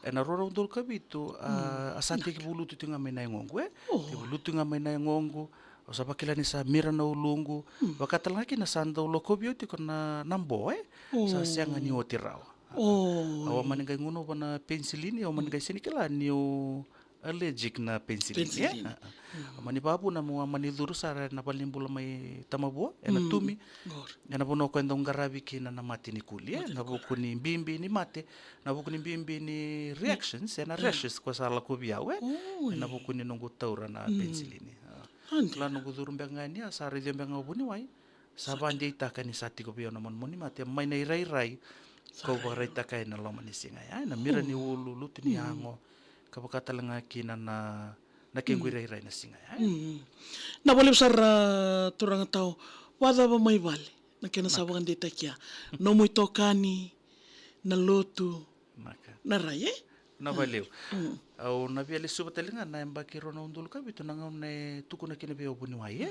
ena rua na udolu ka vitu, a, a sa tekivu lutu tiko ga mai na yagoqu, e? Tekivu lutu ga mai na yagoqu, au sa vakila ni sa mira na uluqu, vaka tale ga kina sa dau lokovi au tiko na, na bo, e? Sa sega ni oti rawa. Au a mani qai gunuva na penisilini, au a mani qai sega ni kila niu allergic na penisilini, e? Au a mani vakavuna meu a mani curu sara ena valenibula mai Tamavua, ena Tumi. Ena vanua ko e dau qaravi kina na mate ni kuli, e? Na vuku ni bibi ni mate, na vuku ni bibi ni reactions, ena rashes ko sa lakovi au, e? Ena vuku ni noqu taura na penisilini. Kila noqu curu beka ga yani, a sa raici au beka ga o vuniwai. Sa vakadeitaka ni sa tiko vei au na monemone ni mate, mai na irairai kau vakaraitaka ena loma ni siga ya, ena mira ni ulu, lutu ni yago, ka vaka tale ga kina na, na kequ irairai na siga ya. Na valevu sara, turaga tau, vakacava mai vale na kena sa vakadeitaki ya? Nomu itokani, na lotu, na rai, e? Na valeu. Au na via lesuva tale ga na yabaki rua na udolu ka vitu na gauna e tukuna kina vei au vuniwai, e.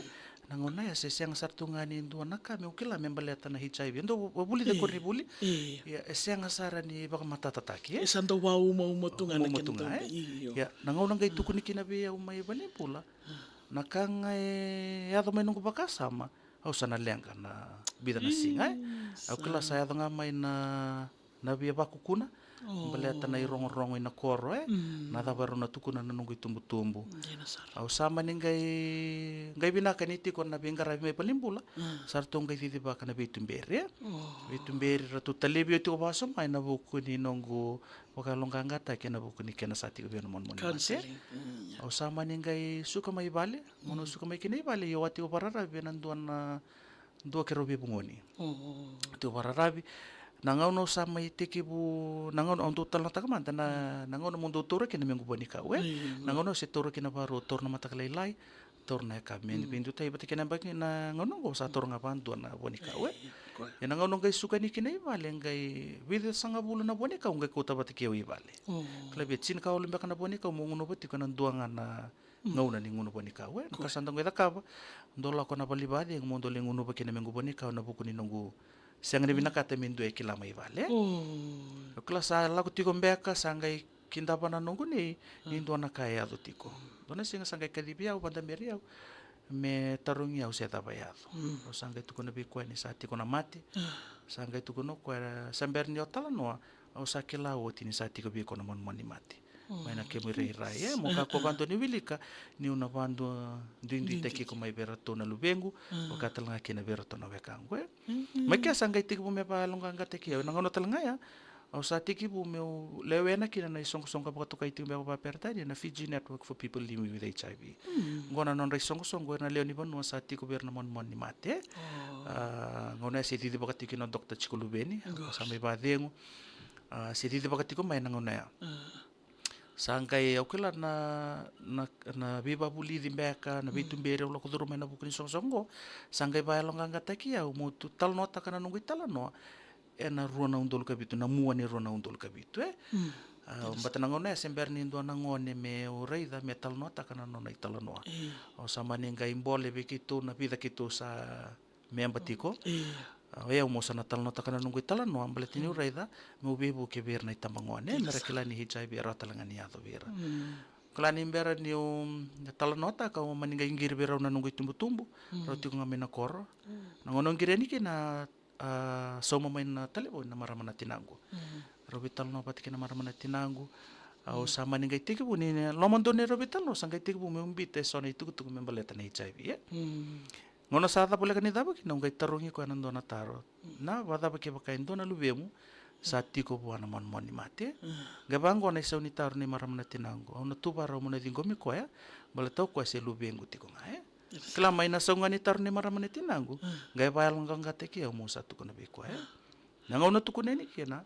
Na gauna ya se sega sara tu ga ni dua na ka meu kila me baleta na H I V. E dau vavulica e koronivuli. Ia, e sega sara ni vakamatatataki, e. E sa dau vaumauma tu ga na kena dau, e. Ia, na gauna qai tukuni kina vei au mai valenibula, na ka ga e yaco mai noqu vakasama, au sa na leqa na vica na siga, e. Au kila sa yaco ga mai na na via vakukuna, baleta na irogorogo ina koro, e. Na cava erau na tukuna na noqu itubutubu. Au sa mani qai, qai vinaka ni tiko na veiqaravi mai valenibula. Sa ratou qai cicivaka na veituberi, e. Veituberi ratou talevi au tiko vakaso mai na vuku ni noqu vakayaloqaqataki ena vuku ni kena sa tiko vei au na monemone ni mate. Au sa mani qai suka mai vale, gauna au suka mai kina i vale, io au a tiko vakararavi vei na dua na dua keirau veivugoni. Tiko vakararavi. Na gauna au sa mai tekivu, na gauna au dau talanoataka mada, na, na gauna meu dau taura kina mequ vuanikau, e. Na gauna au se taura kina vakarua, taura na mataka lailai, taura na yakavi. Me veidutai vata kei na yabaki, na gauna oqo au sa taura ga vakadua na vuanikau, e. Ia na gauna au qai suka yani kina i vale, qai vica sagavulu na vuanikau qai kauta vata kei au i vale. Kila via tinikawalu beka na vuanikau meu gunuva tiko ena dua ga na gauna ni gunu vuanikau, e. Na ka sa dau qai cakava, dau lako na vale ni vakacegu meu dau lai gunuva kina mequ vuanikau ena vuku ni noqu sega ni vinakata me dua e kila mai vale. Au kila sa lako tiko beka, sa qai kidava na noqu nei ni dua na ka e yaco tiko. Dua na siga sa qai kacivi au, vadaberi au, me tarogi au se cava e yaco. Au sa qai tukuna vei koya ni sa tiko na mate. Sa qai tukuna o koya, se bera ni o talanoa, au sa kila oti ni sa tiko vei iko na monemone ni mate. Mai na kemu irairai, e, meu kakua vakadua ni wilika niu na vakadua duiduitaki iko mai vei iratou na luvequ, vaka tale ga kina vei iratou na wekaqu, e. Mai kea sa qai tekivu me vakayaloqaqataki au, ena gauna tale ga ya au sa tekivu meu lewena kina na isoqosoqo vakatokai tiko beka vakaperitania na Fiji Network for People Living with H I V. Oqo na nodra isoqosoqo ira na lewe ni vanua sa tiko vei ira na monemone ni mate. A, gauna ya se cicivaka tiko kina o Doctor Tiko Luveni, sa mai vakacegu. A, se cicivaka tiko mai na gauna ya. Sa qai, au kila na, na, na veivakavulici beka, na veituberi au lako curuma ena vuku ni soqosoqo oqo, sa qai vakayaloqaqataki au meu tu talanoataka na noqu italanoa ena rua na udolu ka vitu, na mua ni rua na udolu ka vitu, e. A, baleta na gauna ya se bera ni dua na gone meu raica me talanoataka na nona italanoa. Au sa mani qai bole vei keitou na vica keitou sa meba tiko. A, o yau meu sa na talanoataka na noqu italanoa, baleta niu raica meu veivuke vei ira na itabagone, me ra kila ni H I V e rawa tale ga ni yaco vei ira. Kila ni bera niu talanoataka, au mani qai qiri vei rau na noqu itubutubu, rau tiko ga mai na koro. Na gauna au qiri yani kina, a, sauma mai na talevoni na marama na tinaqu. Rau veitalanoa vata kei na marama na tinaqu. Au sa mani qai tekivu ni, ni lomadonu ni rau veitalanoa, sa qai tekivu meu biuta eso na itukutuku me baleta na H I V, e. Gauna sa cava voleka ni cava kina, au qai tarogi koya na dua na taro. Na vakacava kevaka e dua na luvemu sa tiko vua na monemone ni mate? Qai vaqo na isau ni taro nei marama na tinaqu. Au na tu vakarau meu na ciqomi koya, baleta o koya se luvequ tiko ga, e. Kila mai na sau ga ni taro nei marama na tinaqu, qai vakayaloqaqataki au meu sa tukuna vei koya, e. Na gauna tukuna yani kina,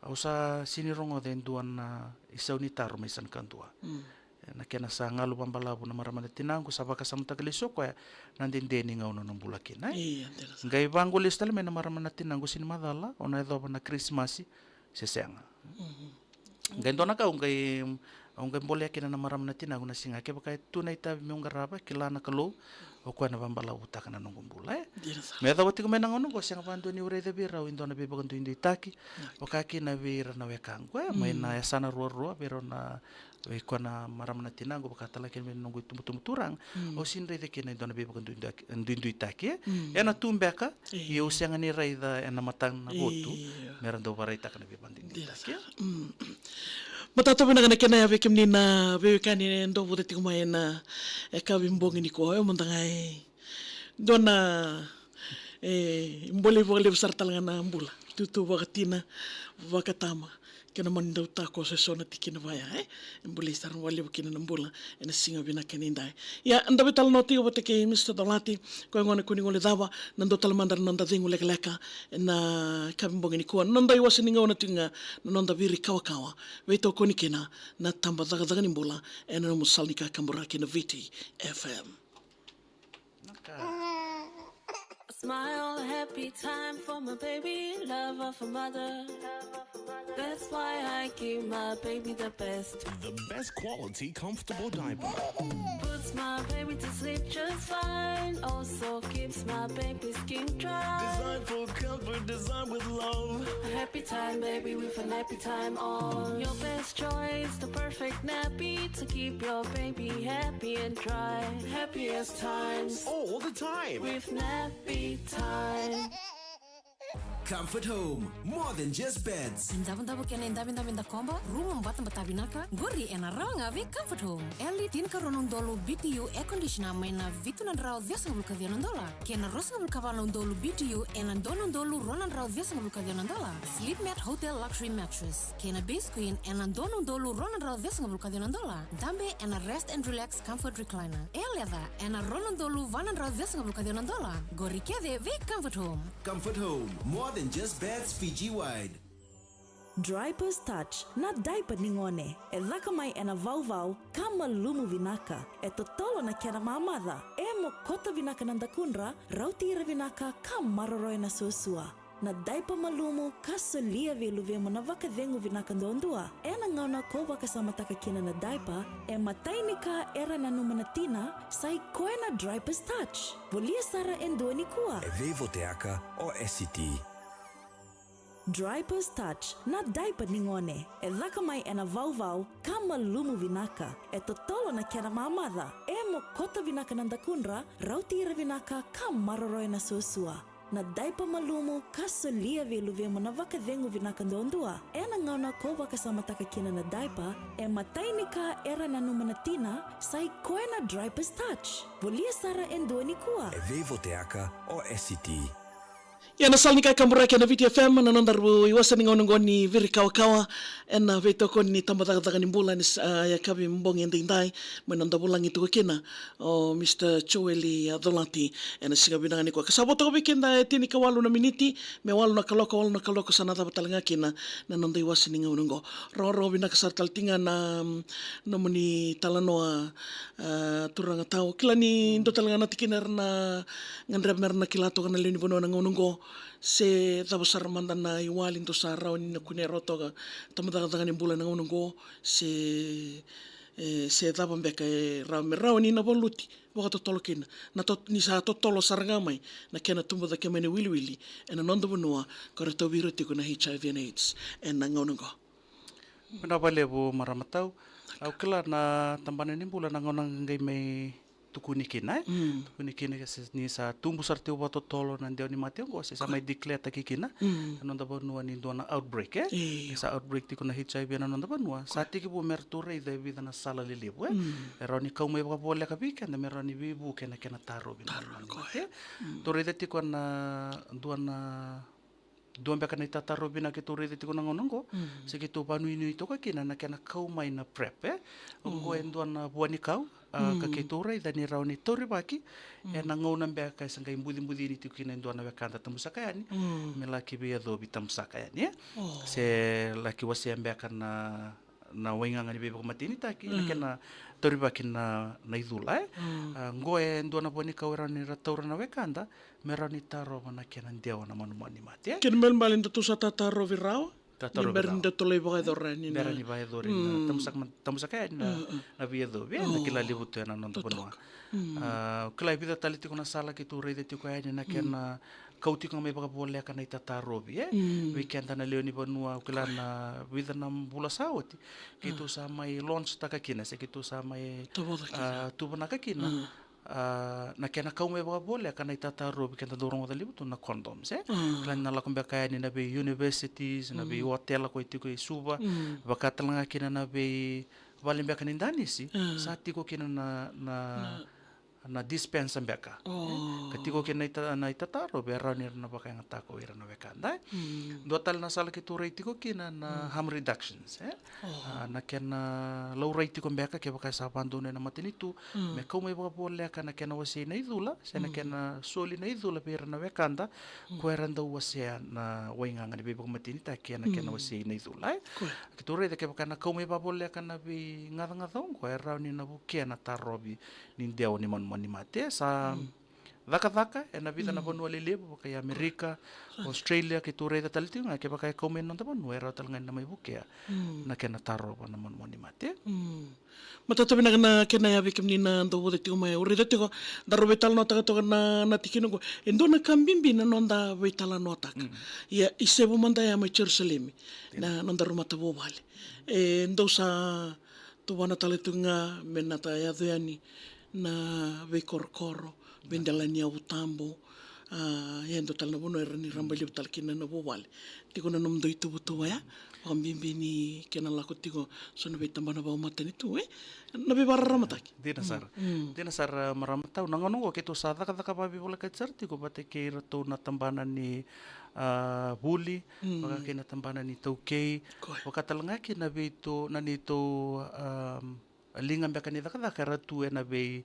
au sa sini rogoca e dua na isau ni taro mai Sanikadua. E, na kena sa galu vabalavu na marama na tinaqu, sa vakasamataka lesu o koya na dede ni gauna na bula kina, e. Qai vaqo lesu tale mai na marama na tinaqu, sini macala o na yacova na Kirisimasi se sega. Qai dua na ka au qai, au qai bolea kina na marama na tinaqu na siga, kevaka e tu na itavi meu qarava, kila na Kalou, o koya na vabalavutaka na noqu bula, e. Me yacova tiko mai na gauna oqo, sega vakadua niu raica vei rau e dua na veivakaduiduitaki, vaka kina vei ira na wekaqu, e, mai na yasana ruarua, vei rau na, vei koya na marama na tinaqu, vaka tale kina vei noqu itubutubu turaga, au sini raica kina e dua na veivakaduiduitaki, duiduitaki, e. Ena tu beka, ia au sega ni raica ena matana na votu, me ra dau vakaraitaka na veivakaduiduitaki, e. Matata vinaka na kena ya vei kemuni na veiwekani e dau vata tiko mai ena, e, yakavi bogi nikua, e, mada ga e dua na, e, bolei vakalevu sara tale ga na bula. Tutu vakatina, vakatama, kei na mani dau takoso eso na tikina vaya, e. E bolei sara vakalevu kina na bula ena siga vinaka nidai. Ia, da veitalanoa tiko vata kei Mister Daulati, koya gona kua ni guilecava, na dua tale mada na noda cegu lekaleka ena yakavi bogi nikua, na noda iwase ni gauna tiko ga, na noda viri kawakawa, veitokoni kina na taba cakacaka ni bula ena nomu sala ni kakaburaki na Viti F M. Smile, happy time for my baby, love of a mother. That's why I give my baby the best. The best quality, comfortable diaper. Puts my baby to sleep just fine. Also keeps my baby skin dry. Designed for comfort, designed with love. A happy time, baby, with a nappy time on. Your best choice, the perfect nappy to keep your baby happy and dry. Happiest times all the time with Nappy Time. Comfort Home, more than just beds. Idavodavo kei na idavidavi da koba, rumu batabata vinaka, qori ena rawa ga vei Comfort Home. L E D tinikarua na udolu B T U air conditioner mai na vitu na drau ciwasagavulu ka ciwa na dola, kei na ruasagavulu ka va na udolu B T U ena dua na udolu rua na drau ciwasagavulu ka ciwa na dola. Sleep Mat Hotel Luxury Mattress kei na Base Queen ena dua na udolu rua na drau ciwasagavulu ka ciwa na dola. Dabe ena Rest and Relax Comfort Recliner, e leca, ena rua na udolu va na drau ciwasagavulu ka ciwa na dola. Qori kece vei Comfort Home. Comfort Home, more than just beds, Fiji wide. Drypers Touch, na diaper ni gone. E caka mai ena vauvau ka malumu vinaka. E totolo na kena mamaca. E mokota vinaka na dakudra, rauti ira vinaka ka maroroya na suasua. Na diaper malumu ka solia vei luvemu na vakacegu vinaka duadua. Ena gauna ko vakasamataka kina na diaper, e matai ni ka era nanuma na tina, sa i koya na Drypers Touch. Volia sara e dua nikua. E veivoteaka o S C T. Drypers Touch, na diaper ni gone. E caka mai ena vauvau ka malumu vinaka. E totolo na kena mamaca. E mokota vinaka na dakudra, rauti ira vinaka ka maroroya na suasua. Na diaper malumu ka solia vei luvemu na vakacegu vinaka duadua. Ena gauna ko vakasamataka kina na diaper, e matai ni ka era nanuma na tina, sa i koya na Drypers Touch. Volia sara e dua nikua. E veivoteaka o S C T. Ia na sala ni kakaburaki ena Viti F M, na nodaru iwase ni gauna oqo ni Viri Kawakawa, ena veitokoni ni tabacakacaka ni bula ni sa, a, yakavi bogi edaidai, mai na noda vulagi tiko kina o Mister Joeli, a, Colati, ena siga vinaka nikua. Ka sa vo toka vei keda e tinikawalu na miniti me walu na kaloko, walu na kaloko sa na cava tale ga kina na noda iwase ni gauna oqo. Rogorogo vinaka sara tale tiko ga na, mm, nomuni talanoa, a, turaga tau. Kila ni dua tale ga na tikina era na gadreva me ra na kila toka na lewe ni vanua na gauna oqo, se cava sara mada na iwali dou sa rawa ni na kunea rawa toka, tabacakacaka ni bula na gauna oqo, se, e, se cava beka e rawa me rawa ni na valuti vakatotolo kina, na tot-, ni sa totolo sara ga mai na kena tubu cake mai na iwiliwili ena noda vanua, ka ra tauvi ira tiko na H I V and AIDS ena gauna oqo. Vinaka vakalevu marama tau. Au kila na tabana ni bula na gauna qai mai tukuni kina, e? Mm. Tukuni kina ke se ni sa tubu sara tiko vakatotolo na dewa ni mate oqo, se sa mai declare taki kina, mm, na noda vanua ni dua na outbreak, e? Io. Sa outbreak tiko na H I V na noda vanua. Sa tekivu me ratou raica e vica na sala lelevu, e? Mm. E rawa ni kau mai vakavoleka vei keda me rawa ni veivuke na kena tarovi na noda mate. Mm. Tou raica tiko na dua na dua beka na itatarovi na keitou raica tiko na gauna oqo. Mm. Se keitou vanuinui toka kina na kena kau mai na PrEP, e? Oqo, mm, e dua na vua ni kau, a, ka, mm, keitou raica ni rawa ni taurivaki, mm, ena gauna beka e se qai bucibucini tiko kina e dua na wekada tabusaka yani, mm, me laki veiyacovi tabusaka yani, e? Oh. Se laki wasea beka na na waigaga ni veivakamatenitaki, na, mm, kena taurivaki na, na icula, e? Mm. A, oqo e dua na vua ni kau e rawa ni ra taura na wekada me rawa ni tarova na kena dewa na manumanu ni mate, e? Kena ibalebale ni datou sa tatarovi rawa. Tatarovi rawa. Ni bera ni datou lai vakayacora yani na, bera ni vakayacori na, mm, tabusaka, tabusaka yani na, mm, mm, na veiyacovi, e? Na, oh, kila levu tu ena noda vanua. Totoka. Mm. A, kila e vica tale tiko na sala keitou raica tiko yani na, mm, kena kau tiko ga mai vakavoleka na itatarovi, e? Mm. Vei keda na lewe ni vanua, au kila na vica na vula sa oti, keitou, mm, sa mai launch taka kina, se keitou sa mai, tavoca kina, a, tuvanaka kina, mm, a, na kena kau mai vakavoleka na itatarovi keda dau rogoca levu tu na condoms, e? Mm. Kila ni na lako beka yani na vei universities, na, mm, vei hotel ko e tiko e Suva, mm, vaka tale ga kina na veivale beka ni danisi, mm, sa tiko kina na, na, na na dispenser beka. Oh. Ka tiko kina na ita-, na itatarovi e rawa ni ra na vakayagataka o ira na wekada, e? Mm. Dua tale na sala keitou rai tiko kina na, mm, harm reductions, e? Oh. A, na kena laurai tiko beka kevaka e sa vakadonui na matanitu, mm, me kau mai vakavoleka na kena wasei na icula, se na, mm, kena soli na icula vei ira na wekada, mm, ko era dau wasea na waigaga ni veivakamatenitaki ena kena, mm, wasei na icula, e? Keitou raica kevaka na kau mai vakavoleka na veigacagaca oqo e rawa ni na vukea na tarovi ni dewa ni manumanu ni mate. Sa, mm, cakacaka ena vica na vanua lelevu, vaka i Amerika, Australia, keitou raica tale tiko ga kevaka e kau mai na noda vanua, e rawa tale ga ni na mai vukea na kena tarova na manumanu ni mate. Matata vinaka na kena ya vei kemuni na dau vota tiko mai. Au raica tiko, daru veitalanoataka toka na, na tikina oqo. E dua na ka bibi na noda veitalanoataka. Ia, isevu mada ya mai Jerusalemi, na nodaru matavuvale. E dau sa tuvana tale tu ga me na ta yaco yani na veikorokoro, veidela ni yavu tabu. A, e dua tale na vanua era ni raba levu tale kina na vuvale. Tiko na nomudou ituvatuva ya, vakabibi ni kena lako tiko so na veitabana vakamatanitu, e? Na veivakararamataki. Dina sara. Dina sara, marama tau. Na gauna oqo keitou sa cakacaka vakaveivolekati sara tiko vata kei iratou na tabana ni, a, vuli, vaka kei na tabana ni taukei, vaka tale ga kei na veitou, na neitou, a, liga beka ni cakacaka era tu ena vei,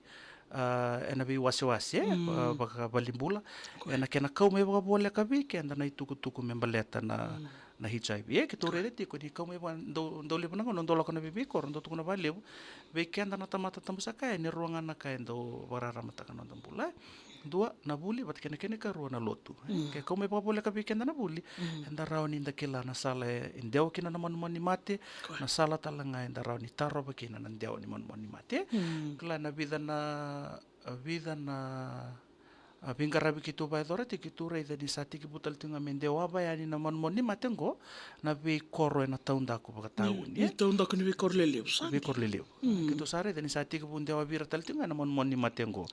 a, ena veiwasewase, e, vakavalibula. Ena kena kau mai vakavoleka vei keda na itukutuku me baleta na, na H I V. E, keitou raica tiko ni kau mai vaka, dau, dau levu na gauna dau lako na veiveikoro, dau tukuna vakalevu vei keda na tamata tabu saka, e, ni rua ga na ka e dau vakararamataka na noda bula, e. Dua na vuli, vata kei na kena ikarua na lotu. Ke kau mai vakavoleka vei keda na vuli, eda rawa ni da kila na sala e dewa kina na manumanu ni mate, na sala tale ga eda rawa ni tarova kina na dewa ni manumanu ni mate. Kila na vica na, vica na, a, veiqaravi keitou vakayacora tiko, keitou raica ni sa tekivu tale tiko ga me dewava yani na manumanu ni mate oqo na veikoro ena taudaku vakatauni, e? Ni taudaku ni veikoro lelevu, sa dina. Veikoro lelevu. Keitou sa raica ni sa tekivu dewavi ira tale tiko ga na manumanu ni mate oqo.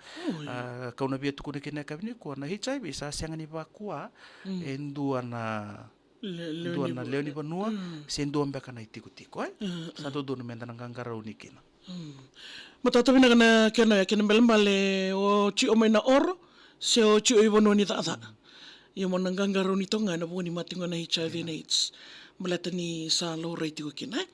A, kau na via tukuna kina yakavi nikua, na H I V sa sega ni vakua e dua na, dua na lewe ni vanua se dua beka na itikotiko, e? Sa dodonu meda na qaqarauni kina. Matata vinaka na kena, kena ibalebale o tiko mai na oro se o tiko i vanua ni caca. Ia mo na qaqarauni toka ga ena vuku ni mate oqo na H I V and AIDS. Baleta ni sa laurai tiko kina, e?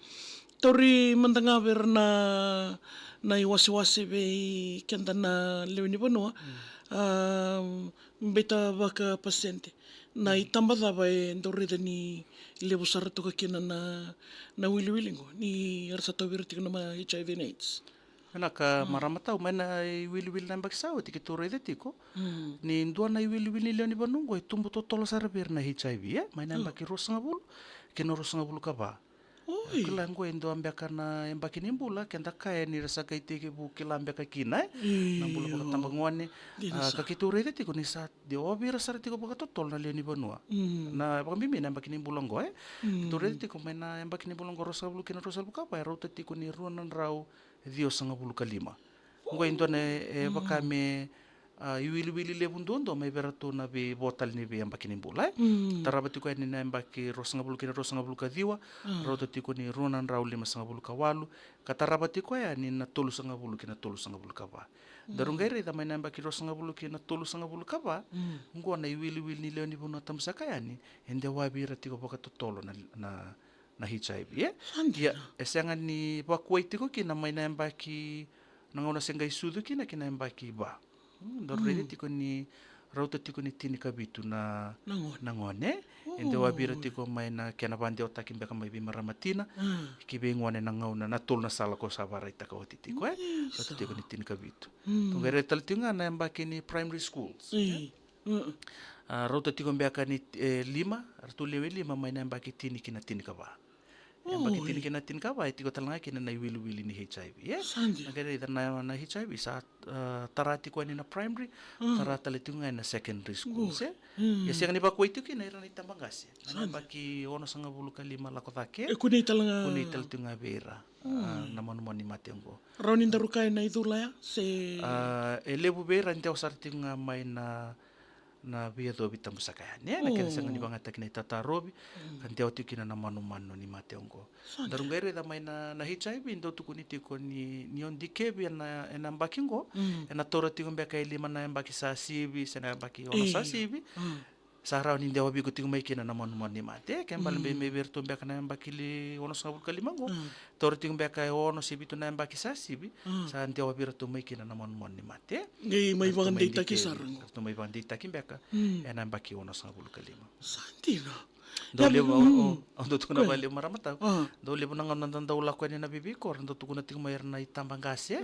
Tauri mada ga vei ira na, na iwasewase vei keda na lewe ni vanua. A, beta vakapasede na itaba cava e dau raica ni levu sara toka kina na, na iwiliwili oqo ni era sa tauvi ira tiko na ma-, H I V and AIDS? Vinaka, marama tau, mai na iwiliwili na yabaki sa oti keitou raica tiko ni dua na iwiliwili ni lewe ni vanua oqo e tubu totolo sara vei ira na H I V, e? Mai na yabaki ruasagavulu kei na ruasagavulu ka va. Oi. Kila oqo e dua beka na yabaki ni bula keda kaya ni ra sa qai tekivu kila beka kina, e? Na bula vakatabagone. Dina sara. Ka keitou raica tiko ni sa dewavi ira sara tiko vakatotolo na lewe ni vanua. Na vakabibi na yabaki ni bula oqo, e? Keitou raica tiko mai na yabaki ni bula oqo ruasagavulu kei na ruasagavulu ka va, e rauta tiko ni rua na drau ciwasagavulu ka lima. Oqo e dua na, e, vaka me, a, iwiliwili levu duadua mai vei iratou na veivo tale ni veiyabaki ni bula, e? Tarava tiko yani na yabaki ruasagavulu kei na ruasagavulu ka ciwa, rauta tiko ni rua na drau limasagavulu ka walu, ka tarava tiko yani na tolusagavulu kei na tolusagavulu ka va. Daru qai raica mai na yabaki ruasagavulu kei na tolusagavulu ka va, oqo na iwiliwili ni lewe ni vanua tabusaka yani e dewavi ira tiko vakatotolo na, na na H I V, e? Ia, e sega ni vakuai tiko kina mai na yabaki, na gauna se qai sucu kina ki na yabaki va. Daru raica tiko ni rauta tiko ni tinikavitu na, na gone. E dewavi ira tiko mai na kena vakadewataki beka mai vei marama tina ki vei gone na gauna, na tolu na sala ko sa vakaraitaka oti tiko, e? Rauta tiko ni tinikavitu. Tou qai raica tale tiko ga na yabaki ni primary schools, e? A, rauta tiko beka ni, e, lima, ratou lewe lima mai na yabaki tini ki na tinikava. Yabaki tini ki na tinikava e tiko tale ga kina na iwiliwili ni H I V, e? Na qai raica na, na H I V sa, a, tara tiko yani na primary, tara tale tiko ga ena secondary school, se? Ia sega ni vakuai tiko kina ira na itabaqase. Na yabaki onosagavulu ka lima lako cake. E kunei tale ga. Kunei tale tiko ga vei ira, a, na manumanu ni mate oqo. Rawa ni daru kaya na icula ya, se? A, e levu vei ira e dewa sara tiko ga mai na na veiyacovi tabusaka yani, e, na kena sega ni vagataki na itatarovi, ka dewa tiko kina na manumanu ni mate oqo. Daru qai raica mai na, na H I V, dau tukuni tiko ni, ni o dikevi ena, ena yabaki oqo, ena taura tiko beka e lima na yabaki sa sivi, se na yabaki ono sa sivi, sa rawa ni dewavi iko tiko mai kina na manumanu ni mate, e, ke bale beka mai vei iratou beka na yabaki li onosagavulu ka lima oqo, taura tiko beka e ono se vitu na yabaki sa sivi, sa dewavi iratou mai kina na manumanu ni mate. Qai mai vakadeitaki sara qo. Ratou mai vakadeitaki beka ena yabaki onosagavulu ka lima. Sa dina. Dau levu, au dau tukuna vakalevu, marama tau. Dau levu na gauna da dau lako yani na veiveikoro, dau tukuna tiko mai ira na itabagase.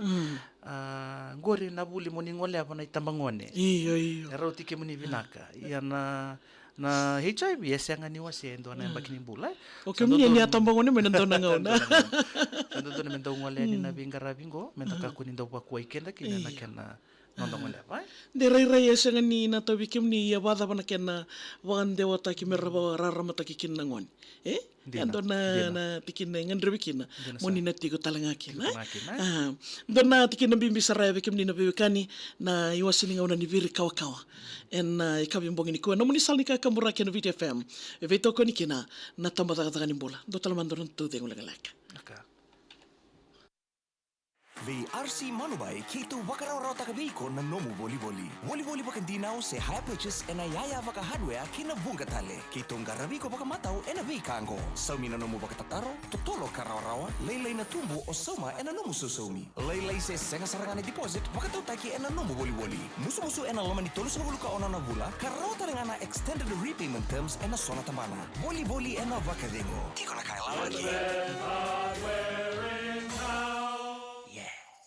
A, qori na vuli mo ni goleva na itabagone. Io, io. E rauti kemuni vinaka. Ia na, na H I V e sega ni wasea e dua na yabaki ni bula. O kemuni ni a tabagone mai na dua na gauna. Sa dodonu me dau gole yani na veiqaravi qo, me da kakua ni dau vakuai keda kina na kena noda goleva. De rairai e sega ni na tauvi kemuni, ia vakacava na kena vakadewataki me ra vakararamataki kina na gone. E? E dua na, na tikina e gadrevi kina mo ni na tiko tale ga kina. Dua na tikina bibi sara ya vei kemuni na veiwekani, na iwase ni gauna ni viri kawakawa. Ena ikavi bogi nikua, nomuni sala ni kakaburaki ena Viti F M. E veitokoni kina na tabacakacaka ni bula. Dua tale mada na nodatou cegu lekaleka. Vei R C Manubai, keitou vakarawarawataka vei iko na nomu volivoli. Volivoli vakadinau se hire purchase ena yaya vaka hardware kei na vuqa tale. Keitou qaravi iko vakamatau ena veika qo. Saumi na nomu vakatataro, totolo ka rawarawa, lailai na tubu o sauma ena nomu sausaumi. Lailai se sega sara ga na deposit vakatautaki ena nomu volivoli. Musumusu ena loma ni tolusagavulu ka ono na vula, ka rawa tale ga na extended repayment terms ena so na tabana. Volivoli ena vakacegu. Tiko na ka e lala ki.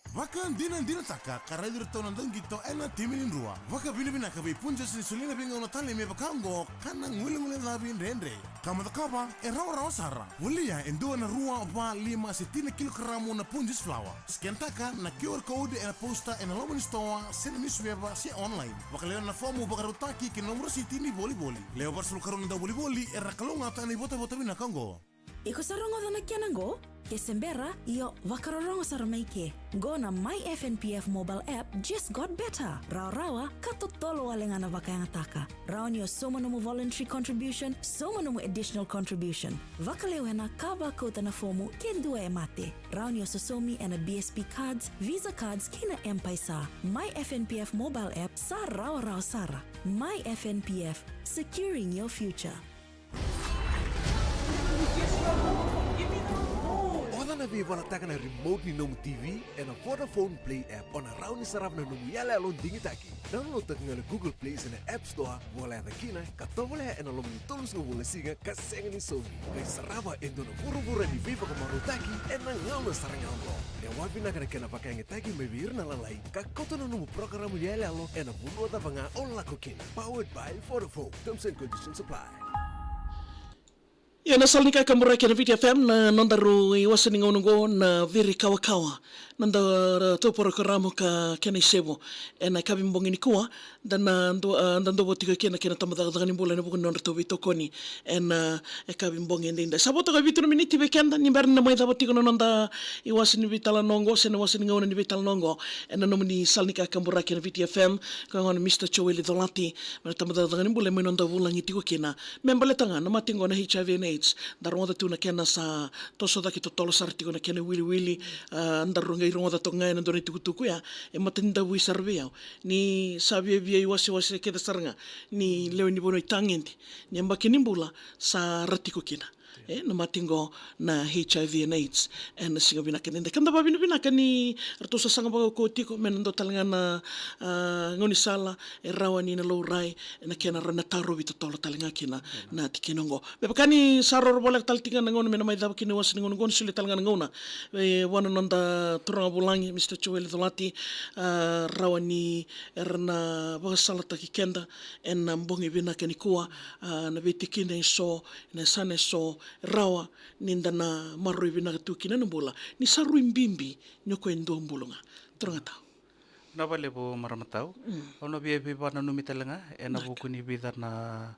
Vakadinadinataka ka raici iratou na dauqito ena timi ni Drua. Vakavinavinaka vei Punjas ni solia na veigauna talei me vaka oqo ka na guileguilecavi dredre. Ka mo cakava e rawarawa sara. Volia e dua na rua, va, lima se tini na kilokaramu na Punjas flour. Scan-taka na Q R code ena poster ena loma ni sitoa se na niusiveva se online. Vakalewe na fomu vakarautaki kei na nomu rasiti ni volivoli. Lewe vasagavulu karua na dauvolivoli era kalougata ena ivotavota vinaka oqo. Iko sa rogoca na kena qo? Ke se bera, io, vakarorogo sara mai ke. Qo na My F N P F mobile app just got better. Rawarawa, ka totolo wale ga na vakayagataka. Rawa ni o sauma nomu voluntary contribution, sauma nomu additional contribution. Vakalewena ka vakauta na fomu ke dua e mate. Rawa ni o sosomi ena B S P cards, Visa cards kei na M-PAiSA. My F N P F mobile app sa rawarawa sara. My F N P F, securing your future. Oca na veivalataka na remote ni nomu T V ena Vodafone Play app, o na rawa ni sarava na nomu iyaloyalo digitaki. Download-taka ga na Google Play se na App Store, vola yaca kina, ka tovolea ena loma ni tolusagavulu na siga ka sega ni saumi. Qai sarava e dua na vuravura ni veivakamarautaki ena gauna sara ga oqo. E wavinaka na kena vakayagataki mai vei ira na lalai, ka kauta na nomu parokaramu iyaloyalo ena vanua cava ga o lako kina. Powered by Vodafone. Terms and conditions apply. Ia na sala ni kakaburaki ena Viti F M, na nodaru iwase ni gauna oqo na Viri Kawakawa. Na nodaru parokaramu ka kena isevu ena ikavi bogi nikua, da na dau, a, da dau votiko kina kei na tabacakacaka ni bula ena vuku ni nodratou veitokoni ena, a, ikavi bogi edaidai. Sa vo toka e vitu na miniti vei keda ni bera ni na mai cava tiko na noda iwase ni veitalanoa oqo se na iwase ni gauna ni veitalanoa oqo ena nomuni sala ni kakaburaki ena Viti F M, ka gona Mister Joeli Colati, mai na tabacakacaka ni bula e mai noda vulagi tiko kina. Me baleta ga na mate oqo na H I V and AIDS, da rogoca tu na kena sa toso cake totolo sara tiko na kena wiliwili, a, daru qai rogoca toka ga ena dua na itukutuku ya, e matanidavui sara vei au. Ni sa viavia iwasewase kece sara ga ni lewe ni vanua i tagede, ni yabaki ni bula sa ra tiko kina. E, na mate oqo na H I V and AIDS, ena siga vinaka edaidai. Ka da vavinavinaka ni ratou sasaga vakaukauwa tiko me na dua tale ga na, a, gaunisala e rawa ni na laurai, ena kena rawa ni na tarovi totolo tale ga kina na tikina oqo. Me vaka ni sa roro voleka tale tiko ga na gauna me na mai cava kina na iwase ni gauna oqo, ni solia tale ga na gauna e vua na noda turaga vulagi, Mister Joeli Colati, a, rawa ni era na vakasalataki keda ena bogi vinaka nikua, a, na veitikina eso, na yasana eso, rawa ni da na maroroi vinaka tu kina na bula, ni sa rui bibi ni o koya e dua bulu ga. Turaga tau. Vinaka vakalevu marama tau. Mm. Au na via veivakananumi tale ga ena vuku ni vica na,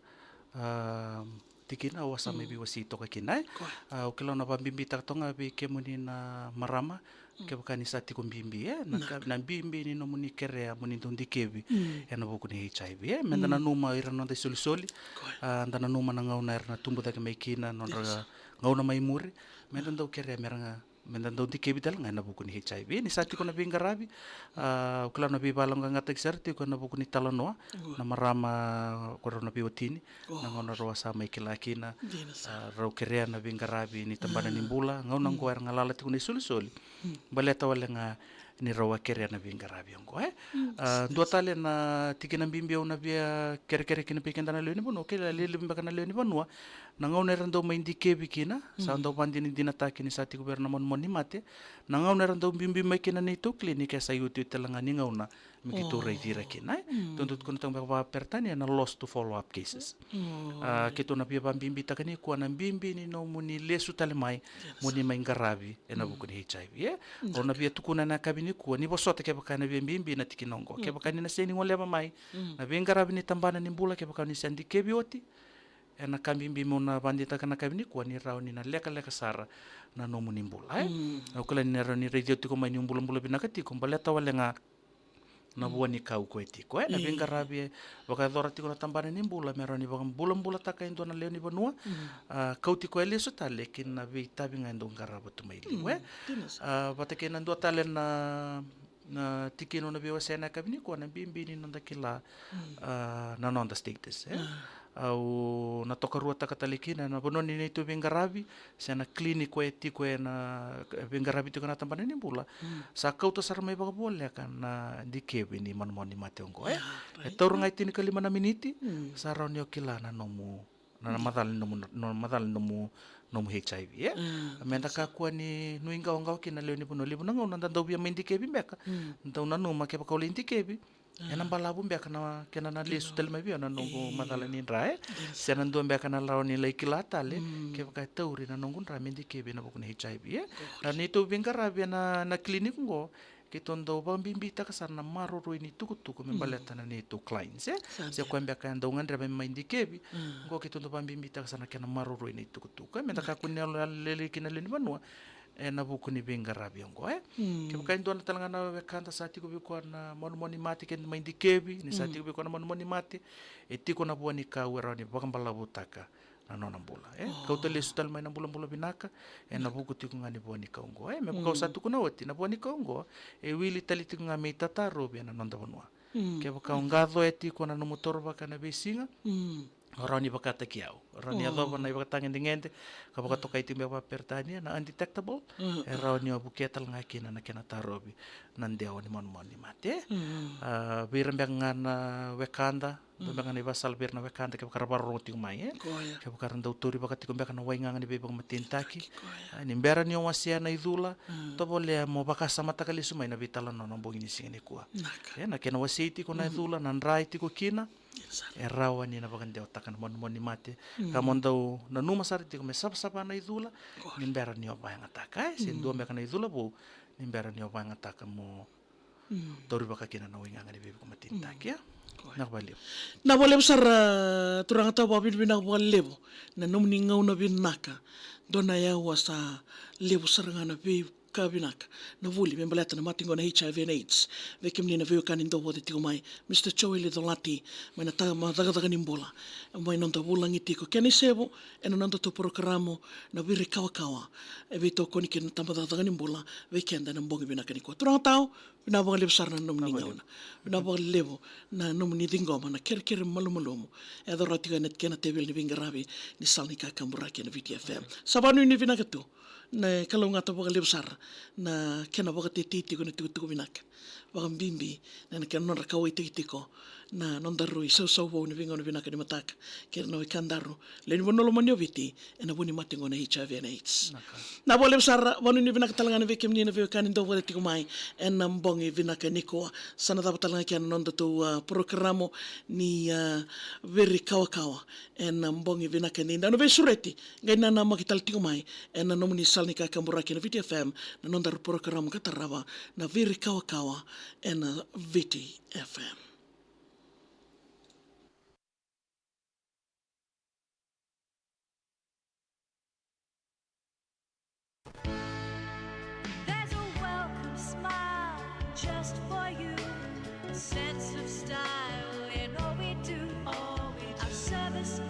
a, tikina au a sa mai veiwasei toka kina, e. Koya. A, au kila au na vakabibitaka toka ga vei kemuni na marama, mm, kevaka ni sa tiko bibi, e, na, na ka, na bibi ni nomuni kerea mo ni dau dikevi, mm, ena vuku ni H I V, e. Me da, mm, nanuma ira na noda isolisoli. Koya. A, da nanuma na gauna era na tubu cake mai kina, nodra, yes, gauna mai muri. Me da, yes, dau kerea me ra ga, me da dau dikevi tale ga ena vuku ni H I V. Ni sa tiko na veiqaravi, a, au kila na veivakayaloqaqataki sara tiko ena vuku ni talanoa, io, na marama ko rau na veiwatini, io, na gauna rau a sa mai kila kina, dina sara, a, rau kerea na veiqaravi ni tabana ni, mm, bula, gauna, mm, oqo era galala tiko na isolisoli. Mm. Baleta wale ga ni rau a kerea na veiqaravi oqo, e. Mm, a, dua tale na tikina bibi au na via kerekere kina vei keda na lewe ni vanua, kei lelevu beka na lewe ni vanua, na gauna era dau mai dikevi kina, sa dau vadinadinataki ni sa tiko vei ira na manumanu ni mate, na gauna era dau biubiu mai kina na neitou clinic, e sa iotioti tale ga ni gauna me keitou raici ira kina, e. Tou dau tukuna toka beka vakaperitania na lost to follow up cases. A, keitou na via vabibitaka nikua na bibi ni nomuni lesu tale mai, mo ni mai qaravi ena vuku ni H I V, e. Au na via tukuna ena yakavi nikua, ni vosota kevaka ena via bibi na tikina oqo. Kevaka ni na sega ni goleva mai na veiqaravi ni tabana ni bula, kevaka ni sa dikevi oti, ena ka bibi meu na vadinadinataka ena yakavi nikua ni rawa ni na lekaleka sara na nomuni bula, e. Au kila ni na rawa ni raici au tiko mai niu bulabula vinaka tiko, baleta wale ga na vua ni kau ko e tiko, e, na veiqaravi e vakayacora tiko na tabana ni bula me rawa ni vakabulabulataka e dua na lewe ni vanua, a, kauti koya lesu tale ki na veitavi ga e dau qarava tu mai liu, e. A, vata kei na dua tale na, na tikina au na via wasea ena yakavi nikua, na bibi ni noda kila, a, na noda status, e. Au na tokaruataka tale kina ena vanua ni neitou veiqaravi, se na clinic ko e tiko ena veiqaravi tiko na tabana ni bula. Sa kauta sara mai vakavoleka na dikevi ni manumanu ni mate oqo, e. E taura ga e tinikalima na miniti, sa rawa ni o kila na nomu, na, na macala ni nomu, na macala ni nomu, nomu H I V, e. Meda kakua ni nuiqawaqawa kina na lewe ni vanua, levu na gauna da dau via mai dikevi beka, dau nanuma kevaka au lai dikevi, ena balavu beka na kena na lesu tale mai vei au na noqu macala ni dra, e. Se na dua beka na rawa ni lai kila tale kevaka e tauri na noqu dra me dikevi ena vuku ni H I V, e. Na neitou veiqaravi ena, na clinic oqo, keitou dau vakabibitaka sara na maroroi ni tukutuku me baleta na neitou clients, e. Se koya beka e dau gadreva me mai dikevi, oqo keitou dau vakabibitaka sara na kena maroroi ni tukutuku, e. Meda kakua ni yalo, yalo lelei kina na lewe ni vanua ena vuku ni veiqaravi oqo, e. Kevaka e dua na tale ga na wekada sa tiko vei koya na manumanu ni mate, ke mai dikevi ni sa tiko vei koya na manumanu ni mate, e tiko na vua ni kau e rawa ni vakabalavutaka na nona bula, e. Kauta lesu tale mai na bulabula vinaka ena vuku tiko ga ni vua ni kau oqo, e. Me vaka au sa tukuna oti, na vua ni kau oqo e wili tale tiko ga me itatarovi ena noda vanua. Kevaka o qacoya tiko na nomu torova ka na veisiga, o rawa ni vakataki au. O rawa ni yacova na ivakatagedegede ka vakatokai tiko me vakaperitania na undetectable. E rawa ni o vukea tale ga kina na kena tarovi na dewa ni manumanu ni mate. A, vei ira beka ga na wekada, dua beka ga na ivakasala vei ira na wekada kevaka ra vakarorogo tiko mai, e. Kevaka ra dau taurivaka tiko beka na waigaga ni veivakamatenitaki, a, ni bera ni o wasea na icula, tovolea mo vakasamataka lesu mai na veitalanoa na bogi ni siga nikua. E, na kena wasei tiko na icula, na dra e tiko kina, e rawa ni na vakadewataka na manumanu ni mate. Ka mo dau nanuma sara tiko me savasava na icula ni bera ni o vakayagataka, e, se dua beka na icula vou ni bera ni o vakayagataka mo taurivaka kina na waigaga ni veivakamatenitaki, e. Vinaka vakalevu. Vinaka vakalevu sara, turaga tau, vakavinavinaka vakalevu na nomuni gauna vinaka. Dua na yaua sa levu sara ga na vei ka vinaka na vuli me baleta na mate oqo na H I V and AIDS. Vei kemuni na veiwekani dau vata tiko mai, Mister Joeli Colati, mai na tabacakacaka ni bula, mai noda vulagi tiko, kena isevu ena nodatou porokaramu na Viri Kawakawa, e veitokoni kina na tabacakacaka ni bula vei keda ena bogi vinaka nikua. Turaga tau, vinaka vakalevu sara na nomuni gauna. Vinaka vakalevu na nomuni ciqoma na kerekere malumalumu e yaco rawa tiko ena kena teveli ni veiqaravi ni sala ni kakaburaki ena Viti F M. Sa vakanuinui vinaka tu. Na kalougata vakalevu sara na kena vakatetei tiko na tukutuku vinaka, vakabibi na kena nodra kauwaitaki tiko na nodaru isausau vou ni veigauna vinaka ni mataka kei ira na wekadaru lewe ni vanua lomani o Viti ena vu ni mate oqo na H I V and AIDS. Vinaka vakalevu sara, vakanuinui vinaka tale ga vei kemuni na veiwekani dau vata tiko mai ena bogi vinaka nikua. Sa na cava tale ga kina na nodatou, a, porokaramu ni, a, Viri Kawakawa ena bogi vinaka nidau. Na veisureti, qai nanamaki tale tiko mai ena nomuni sala ni kakaburaki ena Viti F M na nodaru porokaramu ka tarava, na Viri Kawakawa ena Viti F M. There's a welcome smile just for you. A sense of style in all we do. All we do. Our service